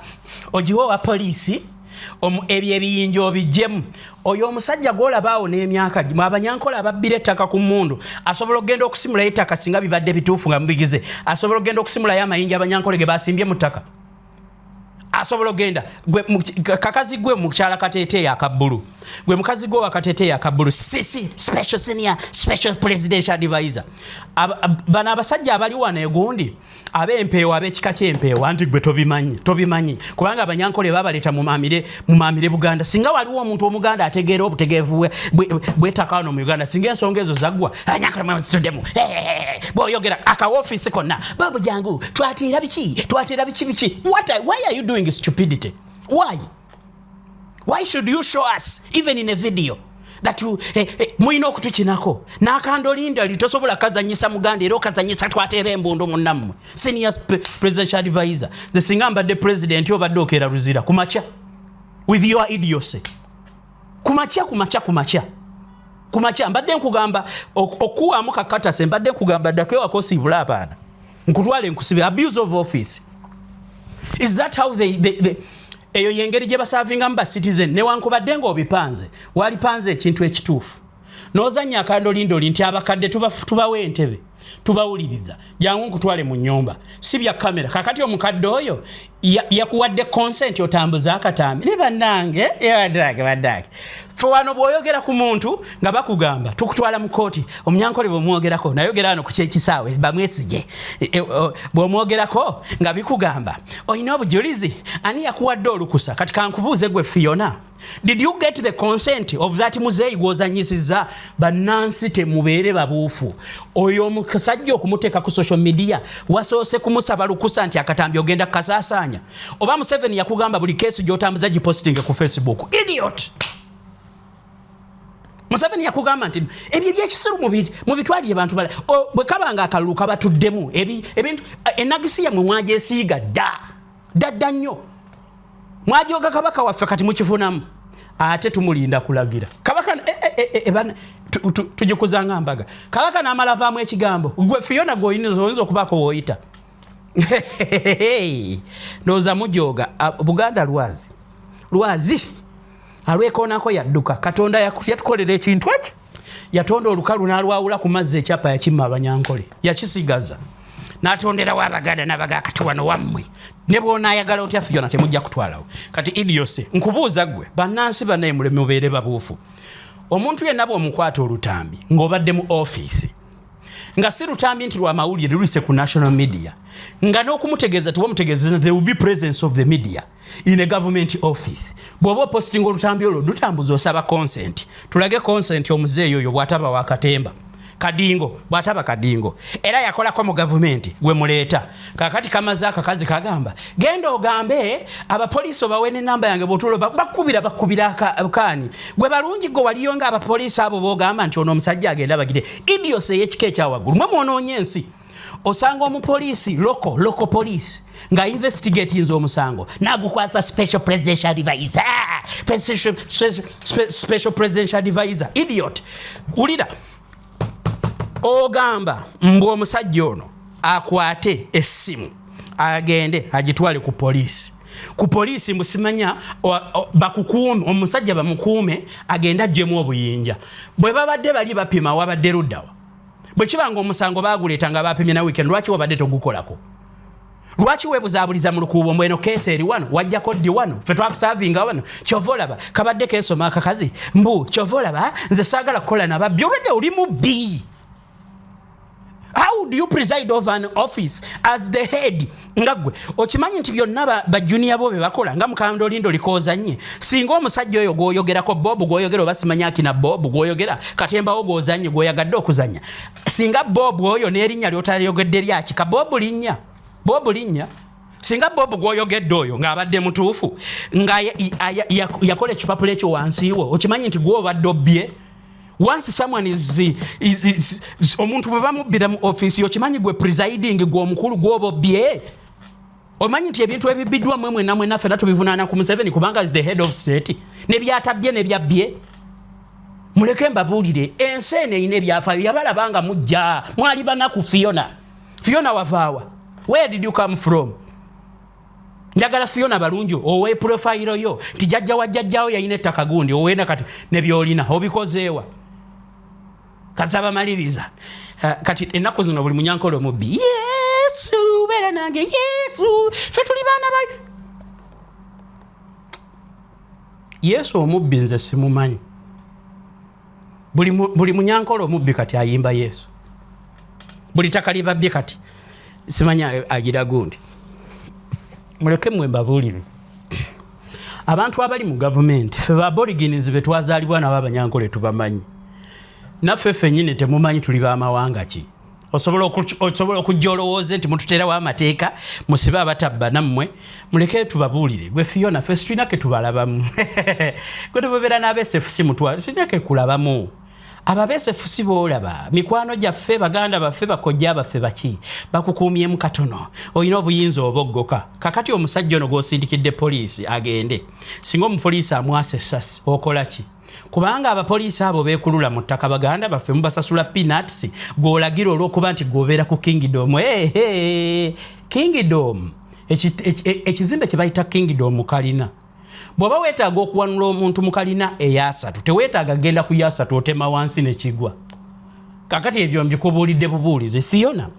ogiwe owa poliisi, ebyo ebiyinja obijjemu. Oyo omusajja gwolabaawo n'emyaka, abanyankola ababbira ettaka ku mmundu, asobola okugenda okusimulayo ettaka singa bibadde bituufu nga mubigize? Asobola okugenda okusimulayo amayinja abanyankole ge basimbye mu ttaka? Asobola ogenda? Kakazi gwe mukyala Kateeteeyi akabbulu, gwe mukazi gwe wakateeteeyi akabbulu, sisi special senior special presidential advisor. Bano abasajja abali wano egundi ab'empeewo, ab'ekika ky'empeewo, anti gwe tobimanyi, tobimanyi kubanga abanyankole babaleeta mumamire Buganda. Singa waliwo omuntu omuganda ategeera obutegeevu bw'ettaka wano mu Uganda, singa ensonga ezo zaggwa. Abanyankole mwazituddemu bw'oyogera akawofiisi konna babu jangu twatiira biki, twatiira biki biki. Why are you doing stupidity? Why should you show us even in a video that you, mulina okutukinako n'akandolindali? Tosobola kazanyisa muganda era okazanyisa twateera embundu munnammwe. Senior presidential advisor, nze singa mbadde president, obadde okeera luzira kumakya with your idiocy. Kumakya, kumakya, kumakya, kumakya mbadde nkugamba okuwaamu kakatase, mbadde nkugamba ddako ewaka osiibule abaana, nkutwale nkusibe. Abuse of office, is that how they eyo yengeri gye basavingamu ba citizen? Newankubadde ng'obipanze, walipanze ekintu ekituufu n'ozannya akandolindoli nti abakadde tubawa entebe, tubawuliriza, jangu nkutwale mu nnyumba, si bya kamera. Kakati omukadde oyo yakuwadde consent otambuze akatambi? Ne bannange, ne bannange, bannange, fe wano bw'oyogera ku muntu nga bakugamba tukutwala mu kooti. Omunyankole bw'omwogerako, nayogera wano ku kyekisaawe bamwesige. E, bw'omwogerako nga bikugamba olina obujulizi, ani yakuwadde olukusa? Kati kankubuuze gwe Fiona, did you get the consent of that muzeeyi gw'ozanyisizza? Bannansi, temubeere babuufu. Oyo omusajja okumuteeka ku social media, wasoose kumusaba lukusa nti akatambi ogenda kukasaasaanya? Oba Museveni yakugamba buli case gy'otambuza gipostinge ku Facebook? Idiot! Museveni yakugamba nti ebyo ebyekisiru mubitwalire bantu bala. Bwe kaba nga akalulu kabatuddemu ebintu, enagisi yammwe mwagyesiiga dda dda dda nnyo, mwajoga kabaka waffe, kati mukifunamu ate tumulinda kulagira kabaka. Tugikuzanga mbaga kabaka n'amala avaamu ekigambo. Gwe Fiona, gwe oyinza okubaako wooyita, ndowooza mujoga. Buganda lwazi lwazi alwekoonako yadduka. Katonda yatukolera ekintu ekyo, yatonda olukalu n'alwawula ku mazzi. Ekyapa yakimma abanyankole, yakisigaza n'atonderawo abaganda n'abagaa. Kati wano wammwe, ne bw'onaayagala otya Fiona, temujja kutwalawo. Kati idiocy, nkubuuza ggwe, bannansi bannaye, muleme mubeere babuufu. Omuntu yenna bw'omukwata olutambi ng'obadde mu ofiisi, nga si lutambi nti lwamawulire lulise ku national media, nga n'okumutegeeza tiwamutegeeza, there will be presence of the media in a government office, bw'oba opositinga olutambi olwo lutambuza, osaba consent. Tulage consent omuzeeyi oyo bw'ataba wakatemba kadingo, bw'ataba kadingo era yakolako mu gavumenti gwe muleeta. Kakati kamaze akakazi kagamba genda ogambe abapoliisi obawe nenamba yange, bwotulo bakubira bakubira kaani gwe balungi gwe waliyo nga abapoliisi abo bogamba nti ono omusajja agenda bagire. Idiocy ey'ekika ekyawaggulu, mwe mwonoonye ensi. Osanga omupoliisi local police nga investigatinze omusango nagukwasa special presidential advisor. Special presidential advisor, idiot! Wulira, ogamba mbu omusajja ono akwate essimu agende agitwale ku poliisi, ku poliisi mbu simanya bakukuume, omusajja bamukuume agende aggyemu obuyinja. Bwe babadde bali bapima, wabadde luddawa? Bwe kiba nga omusango baguleeta nga bapimye na weekend, lwaki wabadde togukolako? Lwaki weebuzaabuliza mu lukuubo mbweno keesi eri wano wajjako ddi wano ffe twakusaavinga wano kyova olaba kabadde keesoma akakazi mbu kyova olaba nze saagala kukola nababbi olwedde oli mubbi. How do you preside over an office as the head nga gwe okimanyi nti byonna bajuniya bo bye bakola nga mukanda olindo likoozanye singa omusajja oyo gwoyogerako Bob gwoyogera oba simanya akina Bob gwoyogera katembawo gwozanye gwoyagadde okuzanya singa Bob oyo n'erinnya lyotalyogedde lyaki ka Bob linnya Bob linnya singa Bob gwoyogedde oyo ng'abadde mutuufu nga yakola ekipapula ekyo wansi wo okimanyi nti gwobadde obbye. Once someone is omuntu bwe bamubbira mu ofiisi, okimanyi gwe presiding, gwe omukulu gwoba obbye. Omanyi nti ebintu ebibbiddwa mwe mwena mwena ffena tubivunaana ku Museveni kubanga is the head of state, nebyatabye nebyabbye. Muleke mbabuulire, ensi eno erina ebyafaayo. Yabalaba nga mujja mwali banaku. Fiona, Fiona wavaawa? Where did you come from? Njagala Fiona Balungi owe profile yo nti jjajja wa jjajjawo yalina ettaka gundi owena kati nebyolina obikozeewa kasabamaliriza. Kati ennaku zino buli munyankole omubbi, Yesu beera nange, Yesu fe tuli baana ba Yesu. Omubbi nze simumanyi. Buli munyankole omubbi kati ayimba Yesu. Buli ttaka libabbye kati simanya agira gundi. Muleke mmwe mbabuulire, abantu abali mu gavumenti ffe ba aborigines be twazaalibwa nabo abanyankole tubamanyi. Naffe ffennyini temumanyi tuli bamawanga ki. Osobola okujja olowooze nti mututeerawo amateeka musibe abatabba nammwe. Muleke tubabuulire, gwe Fiona, ffe situlina ke tubalabamu. Gwe tubeera n'absfc mutwalo sirina ke kulabamu. Abo absfc boolaba mikwano gyaffe, baganda baffe, bakojja baffe, baki bakukuumyemu katono. Olina obuyinza oboggoka. Kakati omusajja ono gw'osindikidde poliisi agende, singa omupoliisi amwasa essasi okola ki? Kubanga abapoliisi abo beekulula mu ttaka, baganda baffe, mubasasula peanuts. Gw'olagira olw'okuba nti gwobeera ku Kingdom. Ehe, Kingdom, ekizimbe kye bayita Kingdom kalina. Bw'oba weetaaga okuwanula omuntu mu kalina eyasatu, teweetaaga genda ku yasatu, otema wansi nekigwa. Kakati ebyo mbikubuulidde bubuulizi. Fiona,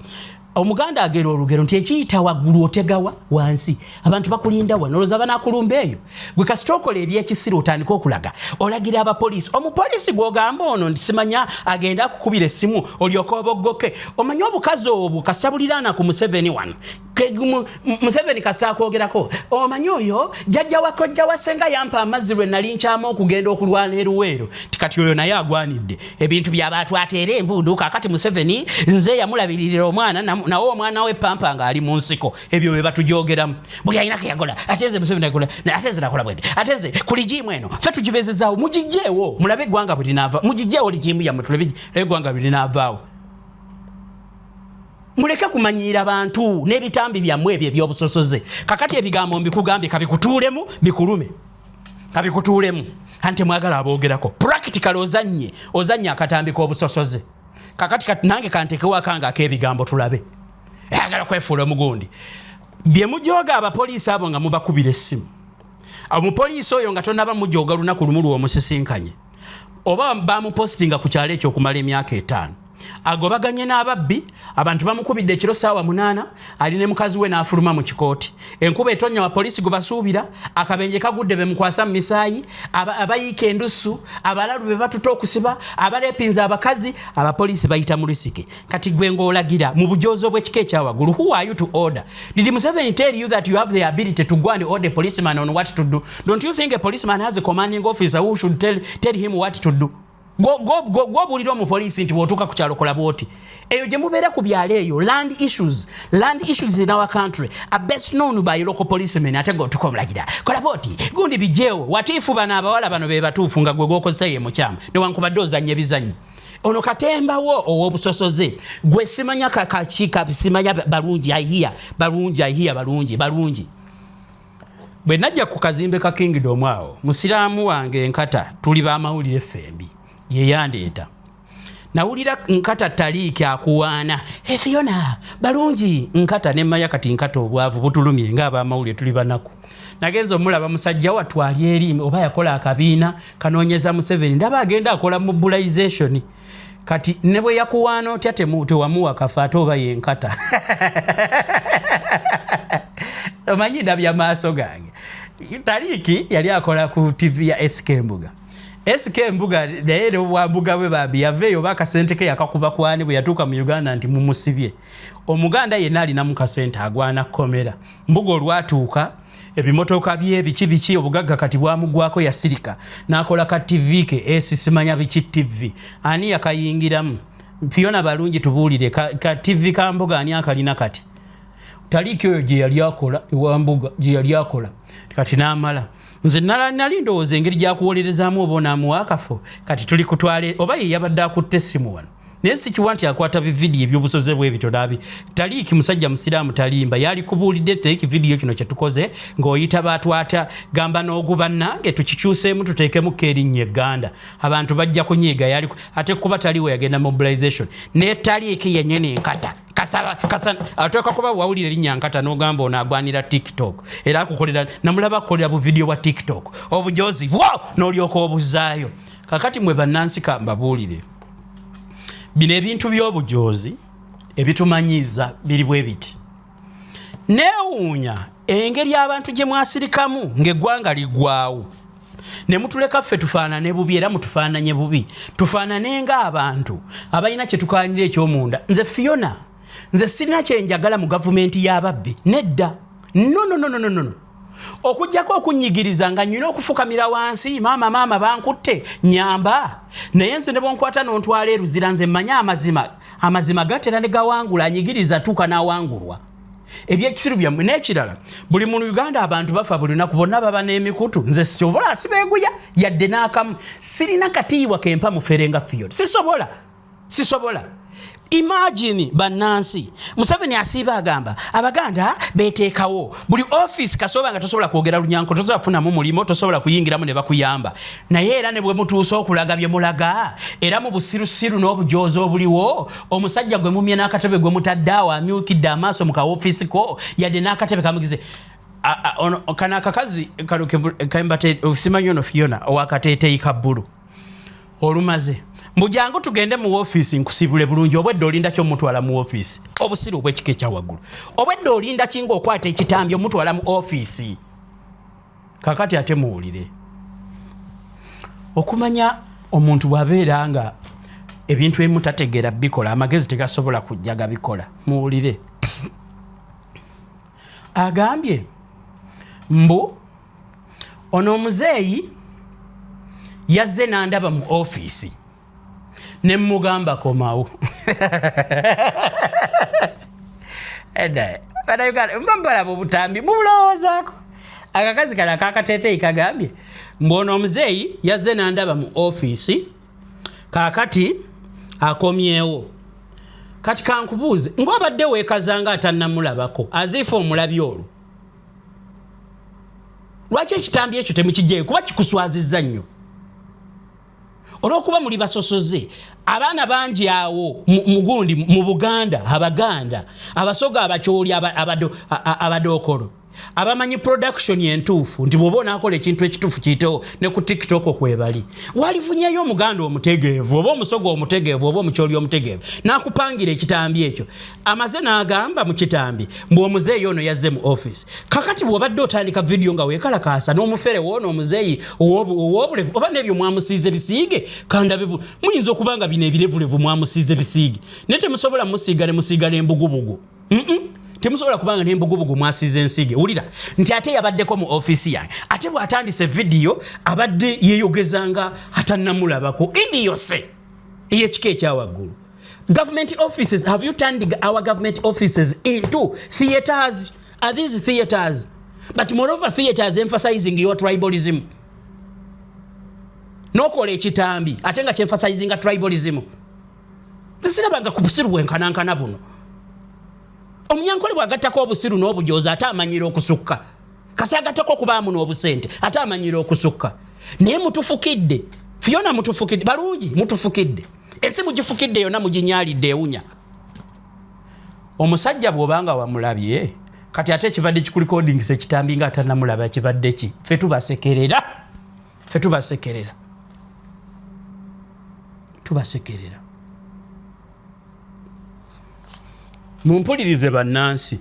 Omuganda agera olugero nti ekiyita waggulu otegawa wansi. Abantu bakulinda wano, olowooza banaakulumba eyo? Gwe kasita okola ebyekisiru otandika okulaga olagira abapoliisi. Omupoliisi gw'ogamba ono nti simanya agenda akukubira essimu olyoke oboggoke. Omanye obukazi obwo kasita buliraana ku Museveni wano. Museveni kasita akwogerako, omanyi oyo jjajja wa kojja wa senga yampa amazzi lwe nali nkyama okugenda okulwana eruweero ti kati oyo naye agwanidde ebintu byabantu ateere embundu. Kakati Museveni nze yamulabiririra omwana nawe omwana we pampa ng'ali mu nsiko. Ebyo bye batujogeramu. Buli alina keyakola, ate nze Museveni akola, ate nze nakola bwende, ate nze ku regime eno ffe tugibezezaawo. Mugijjeewo mulabe eggwanga bwe linaava. Mugijjeewo regime yammwe tulabe eggwanga bwe linaavaawo. Muleke kumanyiira bantu n'ebitambi byammwe ebyo ebyobusosoze. Kakati ebigambo mbikugambye, kabikutuulemu bikulume, kabikutuulemu. Anti mwagala aboogerako practical. Ozanye ozanye akatambi k'obusosoze. Kakati kati nange kantekewo akange ak'ebigambo tulabe. Ayagala kwefuula omugundi. Bye mujooga abapoliisi abo nga mubakubira essimu, omupoliisi oyo nga tonaba mujooga lunaku lumu lw'omusisinkanye oba bamupositinga ku kyalo ekyo okumala emyaka 5 agobaganye n'ababbi. Abantu bamukubidde ekiro saawa 8, ali ne mukazi we n'afuluma mu kikooti, enkuba etonya, wa poliisi gwe basuubira, akabenje kagudde, bemukwasa mu misaayi, abayiika endusu, abalalu be batuta okusiba, abalepinza abakazi, abapoliisi bayita mu risk. Kati gwe ng'olagira mu bujoozi obw'ekika ekyawaggulu. Who are you to order? Did Museveni tell you that you have the ability to go and order a policeman on what to do? Don't you think a policeman has a commanding officer who should tell him what to do? Gwobuulira omupoliisi nti bw'otuuka ku kyalo kola bwoti. Eyo gye mubeera ku byalo eyo, land issues in our country are best known by local policemen. Ate gwe otuuka omulagira kola bwoti, gundi bijjeewo. Watiifu bano abawala bano be batuufu nga gwe gwokozesa ye mukyamu newankubadde ozannya ebizannyo. Ono katembawo ow'obusosoze gwe simanya kakaki simanya balungi ahiya balungi ahiya balungi balungi. Bwe najja ku kazimbe ka Kingdom awo, musiraamu wange Nkata, tuli bamawulire ffembi, yeyandeeta. Nawulira Nkata Taliiki akuwaana Efiona Balungi Nkata nemaya. Kati Nkata obwavu butulumye ngaabamawulire tuli banaku. Nagenza omulaba musajja watwali eri oba yakola akabiina kanoonyeza Museveni. Ndaba agenda akola mobilization. Kati ne bwe yakuwaana otya tewamuwa kafo ate oba yenkata. Omanyi ndabya amaaso gange. Tariiki yali akola ku TV ya SK Mbuga. SK Mbuga naye n'obwambuga bwe bambi yava eyo oba akasente ke yakakuba kwani bwe yatuuka mu Uganda nti mumusibye. Omuganda yenna alinamu kasente agwana kkomera. Mbuga olwatuuka ebimotoka bye biki biki obugagga kati bwamugwako yasirika n'akola ka TV ke S simanya biki TV. Ani yakayingiramu? Fiona Balungi tubuulire ka TV ka Mbuga ani akalina kati? Tariiki oyo gye yali akola ewa Mbuga gye yali akola kati n'amala. Nze nali ndowooza engeri gy'akuwolerezaamu oba onaamuwa akafo kati tuli kutwale oba ye yabadde akutte essimu wano. Naye si kiwa nti akwata bividiyo eby'obusoze bwe bityo n'abi. Tariiki musajja musiraamu talimba yalikubuulidde naye kividiyo kino kye tukoze ng'oyita batwata gamba n'ogu bannange tukikyuseemu tuteekemu ko erinnya Egganda abantu bajja kunyiiga yali ate kuba taliwo yagenda mobilization ne Tariiki yennyini nkata. Kasaba, kasa, atuuka kuba wawulira erinnya nkata n'ogamba ono agwanira TikTok era akukolera namulaba akukolera bu video bwa TikTok obujozi bwo n'olyoka obuzaayo. Kakati mwe bannansi ka mbabuulire bino ebintu by'obujozi ebitumanyiiza biri bwe biti. Neewuunya engeri abantu gye mwasirikamu ng'eggwanga liggwawo ne mutuleka ffe tufaanane bubi era mutufaananye bubi tufaanane ng'abantu abalina kye tukaanira eky'omunda. Nze Fiona nze sirina kye njagala mu gavumenti y'ababbi nedda. No, no, no, no, no, no. Okuggyako okunnyigiriza nga nnyina okufukamira wansi maama maama bankutte nnyamba naye nze ne bwonkwata n'ontwala eruzira nze mmanyi amazima amazima gatera ne gawangula anyigiriza atuuka n'awangulwa. Ebyekisiru byammwe. N'ekirala buli mu Uganda abantu bafa buli lunaku bonna baba n'emikutu nze sisobola sibeeguya yadde n'akamu sirina katiibwa kempa mufere nga Fiona sisobola sisobola. Imagine bannansi Museveni asiiba agamba Abaganda beeteekawo buli ofiisi kasooba nga tosobola kwogera Lunyanko tosobola kufunamu mulimu tosobola kuyingiramu ne bakuyamba naye era ne bwe mutuuse okulaga bye mulaga era mu busirusiru n'obujoozi obuliwo omusajja gwe mumye n'akatebe gwe mutadde awo amyukidde amaaso mu kawofiisi ko yadde n'akatebe kamugize. Kano akakazi kano kembate simanyi ono Fiona owakateeteeyi ka bbulu olumaze mbu jangu tugende mu woofiisi nkusibule bulungi obwedda olinda ki omutwala mu woofiisi obusiru obw'ekika ekya waggulu obwedda olinda ki ng'okwata ekitambi omutwala mu ofiisi. Kakati ate muwulire okumanya omuntu bw'abeera nga ebintu ebimu tategeera bikola amagezi tegasobola kujja gabikola. Muwulire agambye mbu ono omuzeeyi yazze n'andaba mu ofiisi ne mmugamba komawo. Bannayuganda mba mbalaba obutambi mubulowoozaako. Akakazi kano akakateeteeyi kagambye mbu ono omuzeeyi yazze n'andaba mu ofiisi kaakati akomyewo. Kati kankubuuze ng'obadde weekazanga atannamulabako aziifa omulabi olwo lwaki ekitambi ekyo temukijjayo kuba kikuswazizza nnyo olw'okuba muli basosoze abaana bangi awo mugundi mu Buganda Abaganda Abasoga Abakyoli abadookolo abamanyi production entuufu nti bw'oba onaakola ekintu ekituufu kiyitewo ne ku TikTok kwebali walifunyeyo Omuganda omutegeevu oba Omusoga omutegeevu oba Omukyoli omutegeevu n'akupangira ekitambi ekyo. Amaze n'agamba mu kitambi mbu omuzeeyi ono yazze mu office. Kakati bw'obadde otandika vidiyo nga weekalakaasa n'omufere woono omuzeeyi ow'obulevu oba n'ebyo mwamusiize bisiige kandabe muyinza okuba nga bino ebirevulevu mwamusiize bisiige naye temusobola musiiga ne musiiga n'embugubugu. Temusobola kubanga n'embugubugu mwasiize ensiige. Wulira nti ate yabaddeko mu ofiisi yange ate bw'atandise vidiyo abadde yeeyogezanga atannamulabako idiyose ey'ekika ekya waggulu. Government offices, have you turned our government offices into theaters? Are these theaters? But moreover, theaters emphasizing your tribalism. N'okola ekitambi ate nga kyemphasizinga tribalism. Sirabanga ku busiru bwenkanankana buno. Omunyankole bw'agattako obusiru n'obujoozi ate amanyira okusukka. Kasi agattako okubaamu n'obusente ate amanyira okusukka. Naye mutufukidde. Fiona mutufukidde. Balungi mutufukidde. Ensi mugifukidde yonna muginyaalidde ewunya. Omusajja bw'obanga wamulabye kati ate ekibadde kikulikodingisa ekitambi nga atannamulaba kibadde ki? Ffe tubasekerera. Ffe tubasekerera. Tubasekerera. Mumpulirize bannansi.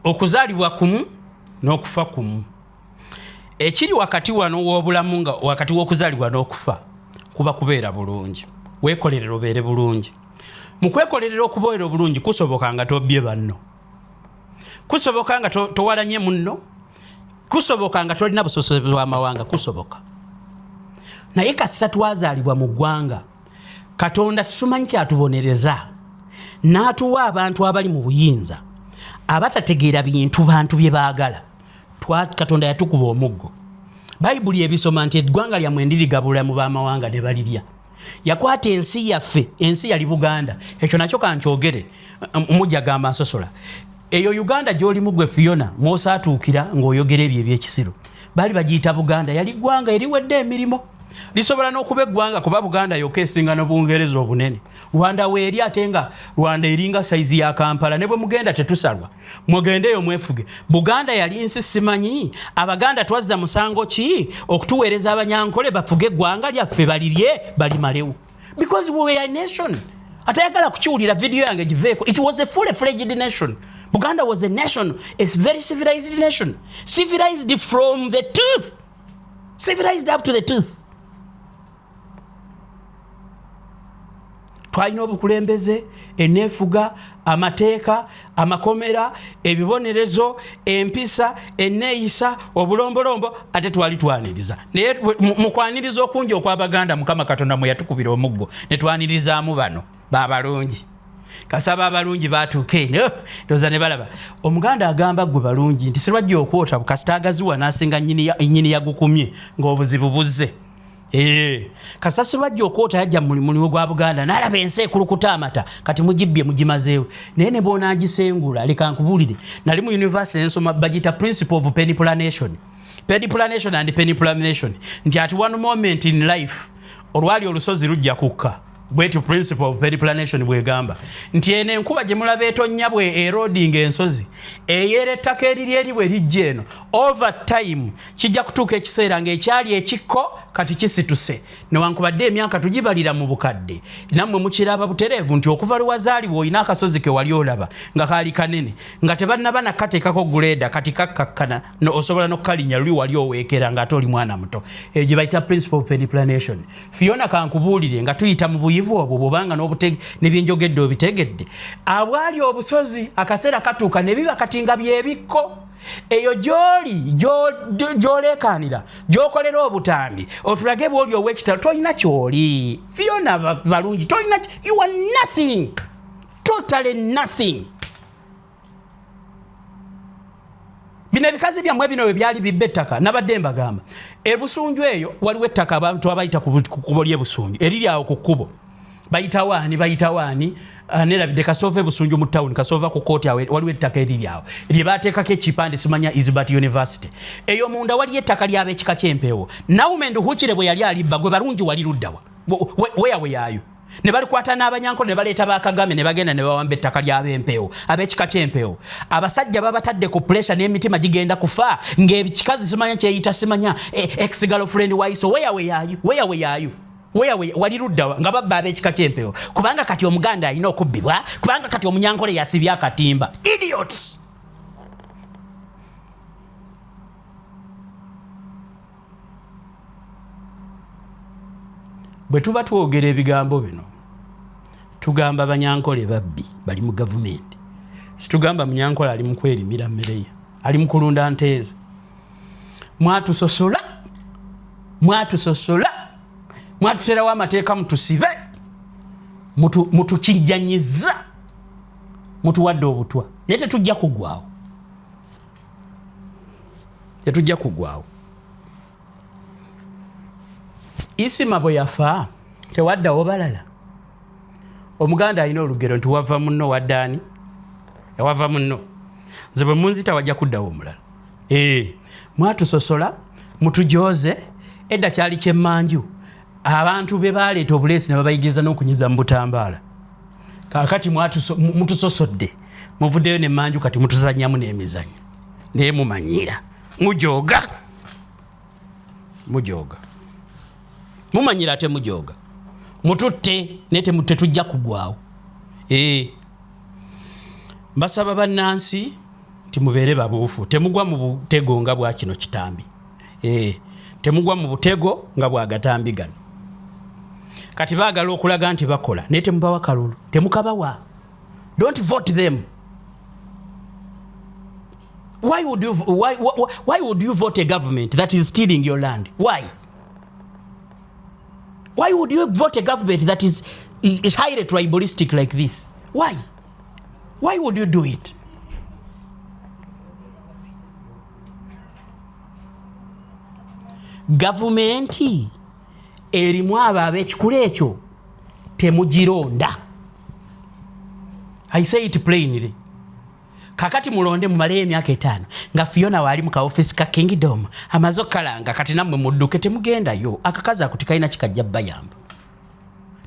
Okuzaalibwa kumu n'okufa kumu. Ekiri wakati wano w'obulamu nga wakati w'okuzaalibwa n'okufa kuba kubeera bulungi. Weekolerera obeere bulungi. Mu kwekolerera okubeera obulungi kusoboka nga tobbye banno. Kusoboka nga towalanye munno. Kusoboka nga tolina busosoze bw'amawanga kusoboka. Naye kasita twazaalibwa mu ggwanga Katonda simanyi kyatubonereza n'atuwa abantu abali mu buyinza abatategeera bintu bantu bye baagala. Katonda yatukuba omuggo. Bayibuli ebisoma nti eggwanga lyammwe ndirigabula mu b'amawanga ne balirya. Yakwata ensi yaffe, ensi yali Buganda. Ekyo nakyo kankyogere, mujja gamba nsosola. Eyo Uganda gy'olimu gwe Fiona mw'osaatuukira ng'oyogera ebyo eby'ekisiru. Baali bagiyita Buganda, yali ggwanga eriwedde emirimu. Lisobola n'okuba eggwanga kuba Buganda yokka esinga ne Bungereza obunene. Rwanda weeri ate nga Rwanda eringa sayizi ya Kampala, ne bwe mugenda tetusalwa. Mugendeeyo mwefuge. Buganda yali nsi simanyi Abaganda twazza musango ki okutuweereza Abanyankole bafuge eggwanga lyaffe balirye balimalewo. Because we were a nation. Atayagala kukiwulira video yange giveeko. It was a fully fledged nation. Buganda was a nation, a very civilized nation. Civilized from the tooth. Civilized up to the tooth. Twalina obukulembeze, eneefuga, amateeka, amakomera, ebibonerezo, empisa, enneeyisa, obulombolombo, ate twali twaniriza. Naye mu kwaniriza okungi okw'Abaganda Mukama Katonda mwe yatukubira omuggo ne twanirizaamu bano babalungi. Kasaba abalungi batuuka eno ndowooza ne balaba Omuganda agamba ggwe balungi nti sirwajja okwota kasita agaziwa n'asinga nnyini yagukumye ng'obuzibu buzze. Kasita sirwajja okwota yajja mu mulimu gwa Buganda n'alaba ensi ekulukuta amata kati mugibbye mugimazeewo. Naye ne bw'onaagisengula leka nkubuulire, nali mu university ne nsoma bagiyita principle of peniplanation. Peniplanation and peniplanation nti at one moment in life olwali olusozi lujja kukka. Bwetyo principle of peniplanation bwegamba nti eno enkuba gye mulaba etonnya bwe eroding ensozi eyera ettaka eriri eri bwe lijja eno over time kijja kutuuka ekiseera ng'ekyali ekikko kati kisituse newankubadde emyaka tugibalira mu bukadde. Nammwe mukiraba butereevu nti okuva lwe wazaalibwa olina akasozi ke wali olaba nga kaali kanene nga tebannaba na kukateekako guleeda kati kakkakkana no, osobola n'okukalinya luli wali oweekera ng'ate oli mwana muto. Eyo gye bayita principle of peniplanation. Fiona kankubuulire nga tuyita mu buyivu obwo bw'obanga ne bye njogedde obitegedde. Abwali obusozi akaseera katuuka ne biba kati nga byebikko. Eyo gy'oli gy'oleekaanira gy'okolera obutambi otulage bw'oli ow'ekitalo tolina ky'oli. Fiona balungi tolina, you are nothing, totally nothing. Bino ebikazi byammwe bino bwe byali bibba ettaka nabadde mbagamba ebusunju eyo waliwo ettaka abantu abayita ku kkubo ly'ebusunju eriri awo ku kkubo bayitawo ani bayitawo ani nerabidde kasita ova ebusunju mu town kasita ova ku kooti awo waliwo ettaka eriri awo lye baateekako ekipande simanya Isbat University eyo munda waliyo ettaka ly'ab'ekika ky'empeewo. Naume Nduhukire bwe yali alibba gwe balungi wali luddawa weyawe yaayo ne balikwata n'Abanyankole ne baleeta ba Kagame ne bagenda ne bawamba ettaka ly'ab'empeewo ab'ekika ky'empeewo. Abasajja babatadde ku pressure n'emitima gigenda kufa ng'ekikazi simanya kyeyita simanya ex girlfriend waiso weyawe yaayo weyawe yaayo weyawe wali luddawa nga babba ab'ekika ky'empeewo kubanga kati Omuganda alina okubbibwa kubanga kati Omunyankole yasibye akatimba. Idiots! Bwe tuba twogera ebigambo bino tugamba Banyankole babbi bali mu gavumenti, situgamba Munyankole ali mu kwerimira mmere ye, ali mu kulunda nte ze. Mwatusosola, mwatusosola, mwatuterawo amateeka mutusibe, mutukijjanyiza, mutuwadde obutwa, naye tetujja kuggwawo, tetujja kuggwawo. Isima bwe yafa tewaddawo balala. Omuganda alina olugero nti wava munno wadda ani? Ewava munno. Nze bwe munzita wajja kuddawo omulala. Mwatusosola, mutujooze, edda kyali kyemmanju. Abantu be baleeta obuleesi ne babayigiriza n'okunyiza mu butambaala. Kaakati mutusosodde, muvuddeyo n'emmanju kati mutuzannyamu n'emizannyo. Naye mumanyiira, mujooga. Mujooga. Mumanyira ate mujooga. Mututte naye tetujja kugwawo. Eh. Mbasaba bannansi nti mubeere babuufu, temugwa mu butego nga bwa kino kitambi. Eh, temugwa mu butego nga bwagatambi gano. Kati baagala okulaga nti bakola naye temubawa kalulu, temukabawa. Don't vote them. Why would you, why would you vote a government that is stealing your land? Why? Why would you vote a government that is highly tribalistic like this? Why? Why would you do it? Gavumenti erimu abo ab'ekikula ekyo temugironda. I say it plainly. Kakati mulonde mumaleyo emyaka 5 nga Fiona waali mu kaofisi ka Kingdom amaze okukalanga, kati nammwe mudduke, temugendayo. Akakazi ako tekalina kikajja bayamba.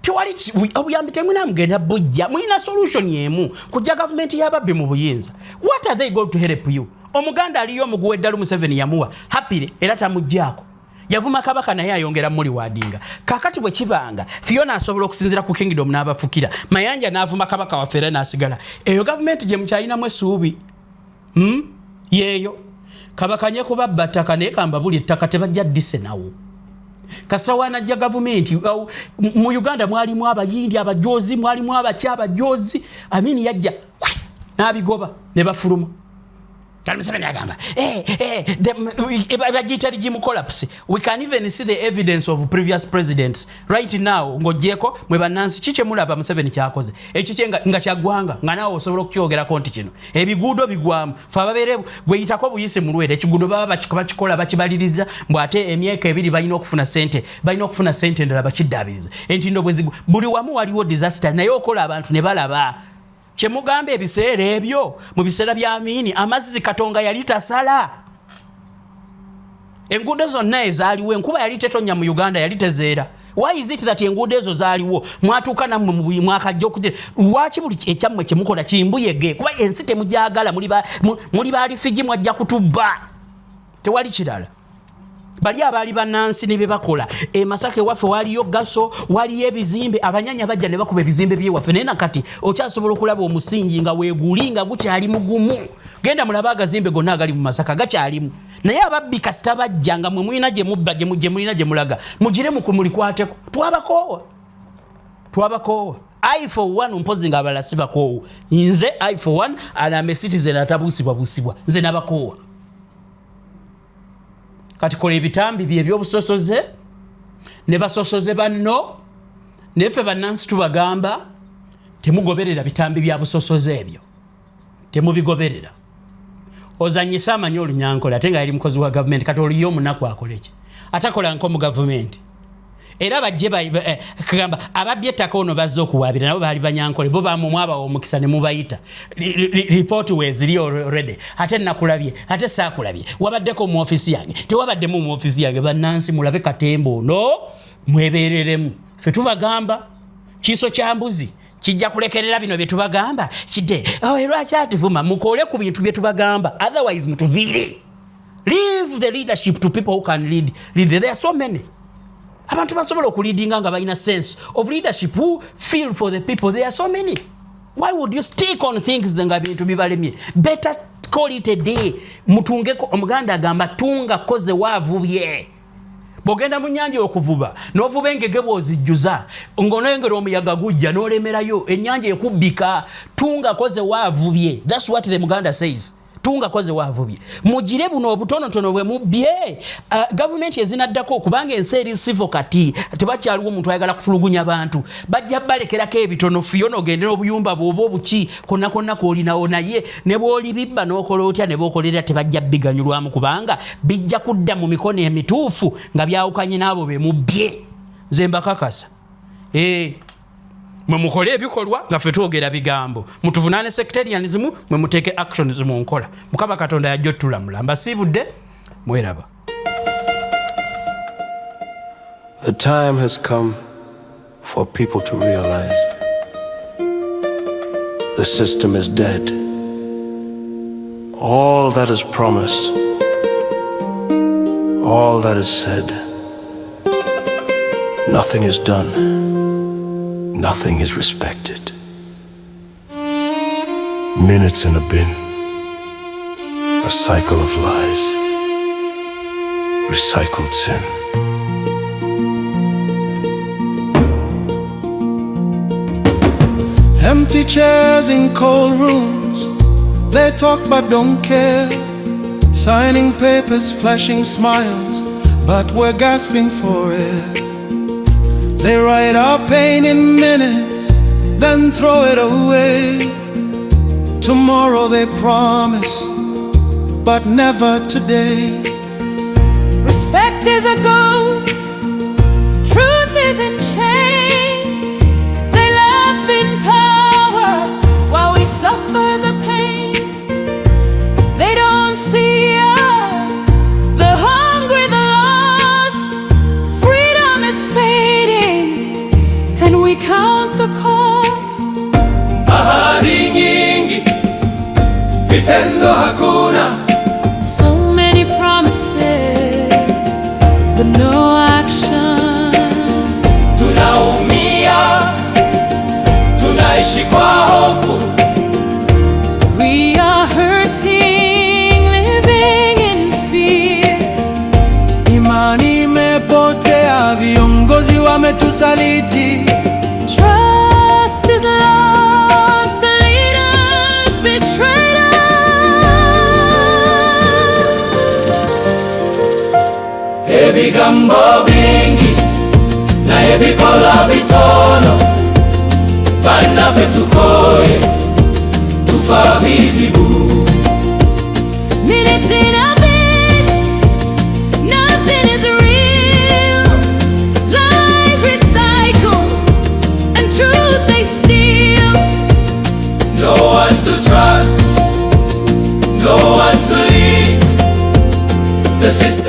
Tewali obuyambi temulina mugenda bujja. Mulina solution emu, kujja gavumenti y'ababbi mu buyinza. What are they going to help you? Omuganda aliyo omuguwa eddalu, Museveni yamuwa happily era tamugjaako. Yavuma Kabaka naye ayongera muli wadinga. Kakati bwe kibanga Fiona asobola okusinzira ku Kingdom n'abafukira Mayanja n'avuma Kabaka waffe era n'asigala, eyo gavumenti gye mukyalinamu essuubi? Yeeyo kabakanye kubabba ttaka, naye kambabuli ettaka tebajja ddise nawo kasita wanajja gavumenti. Mu Uganda mwalimu Abayindi abajozi, mwalimu abaki abajozi. Amini yajja n'abigoba ne bafuluma. Kati Museveni agamba, "Eh, eh, bagiyita regime collapse." We can even see the evidence of previous presidents right now. Ng'ogyeko mwe bannansi, ki kyemulaba Museveni kyakoze ekyo kye nga kyaggwanga, nga naawe osobola okukyogerako nti kino ebiguudo bigwamu? Fe ababeere gweyitako buyise mu lwera, ekiguudo baba bakikola bakibaliriza mbw ate emyaka 2 balina okufuna sente, balina okufuna sente endala bakiddaabiriza. Entindo bwe zigwa buli wamu waliwo disaster, naye okola abantu ne balaba kyemugamba. Ebiseera ebyo, mu biseera bya Amini, amazzi Katonga yali tasala. Enguudo zonna ezaaliwo, enkuba yali tetonya mu Uganda, yali tezeera. Why is it that enguudo ezo zaaliwo, mwatuuka nammwe mwakajja okuti lwaki buli ekyammwe kyemukola kimbuyege? Kuba ensi temujagala, muli balifigi, mwajja kutubba, tewali kirala. Bali abaali bannansi ne byebakola e Masaka ewaffe waliyo gaso, waliyo ebizimbe, abanyanya bajja ne bakuba ebizimbe byewaffe, naye nakati okyasobola okulaba omusingi nga weeguli nga gukyali mugumu. Genda mulabe agazimbe gonna agali mu Masaka gakyalimu. Naye ababbi kasita bajja nga mwe mulina gye mubba, gye mulina gye mulaga, mugire mulikwateko. Twabakoowa, twabakoowa. I for one, mpozi nga abalala si bakoowu, nze I for one and am a citizen atabuusibwabuusibwa, nze nabakoowa. Kati kola ebitambi bye ebyobusosoze ne basosoze banno, naye ffe bannansi tubagamba temugoberera bitambi bya busosoze ebyo, temubigoberera. Ozanyise amanyi Olunyankole ate nga yali mukozi wa gavumenti, kati oluye omunaku akoleki atakola nko mu gavumenti? Era bajje kagamba ababbi ettaka ono bazze okuwaabira nabo baali Banyankole, bo bamumwabawa omukisa ne mubayita. Ripooti weeziri already. Ate nakulabye, ate saakulabye, wabaddeko mu ofiisi yange, tewabaddemu mu ofiisi yange. Bannansi mulabe katemba ono, mwebereremu. Ffe tubagamba kiiso kya mbuzi kijja kulekerera bino bye tubagamba kidde. Oh, lwaki atuvuma? Mukole ku bintu bye tubagamba, otherwise mutuviire. Leave the leadership to people who can lead, lead. There are so many abantu basobola okuleadinga nga balina sense of leadership, who feel for the people. There are so many. Why would you stick on things nga bintu bibalemye? Better call it a day, mutungeko. Omuganda agamba tunga koze waavubye. Bw'ogenda mu nnyanja okuvuba n'ovuba engege, bw'ozijjuza ng'onengera omuyaga gujja n'olemerayo, ennyanja ekubbika. Tunga koze waavubye. That's what the Muganda says, tunga koze waavubye. Mugire buno obutonotono bwe mubbye, gavumenti ezinaddako, kubanga ensi eri civil kati, tebakyaliwo omuntu ayagala kutulugunya bantu, bajja balekerako ebitono. Fiyo nogende n'obuyumba bwoba obuki konna konna kwolinawo, naye ne bw'olibibba n'okola otya ne bookolerera, tebajja biganyulwamu kubanga bijja kudda mu mikono emituufu nga byawukanye n'abo be mubbye. Nze mbakakasa. Mwe mukole ebikolwa nga ffe twogera bigambo. Mutuvunaane sectarianism, mwe muteeke actions mu nkola. Mukama Katonda yajja otulamula. Mbasiibudde, mweraba. The time has come for people to realize the system is dead. All that is promised, all that is said, nothing is done. Nothing is respected. Minutes in a bin, a cycle of lies, recycled sin. Empty chairs in cold rooms, they talk but don't care. Signing papers, flashing smiles, but we're gasping for air. They write our pain in minutes, then throw it away. Tomorrow they promise, but never today. Respect is a ghost, truth is in chains. They laugh in power while we suffer the pain. They don't see us, the hungry, the lost. Freedom is fading, and we count the cost. Ahadi nyingi, vitendo hakuna. So many promises, but no action. Tunaumia, tunaishi kwa hofu. We are hurting, living in fear. Imani imepotea, viongozi wametusaliti. Trust is lost, the leaders betrayed us. Ebigambo bingi naye bikolwa bitono. Bannaffe tukooye, tufa bizibu. Minutes in a bin, nothing is real. Lies recycle, and truth they steal. No one to trust, no one to lead. The system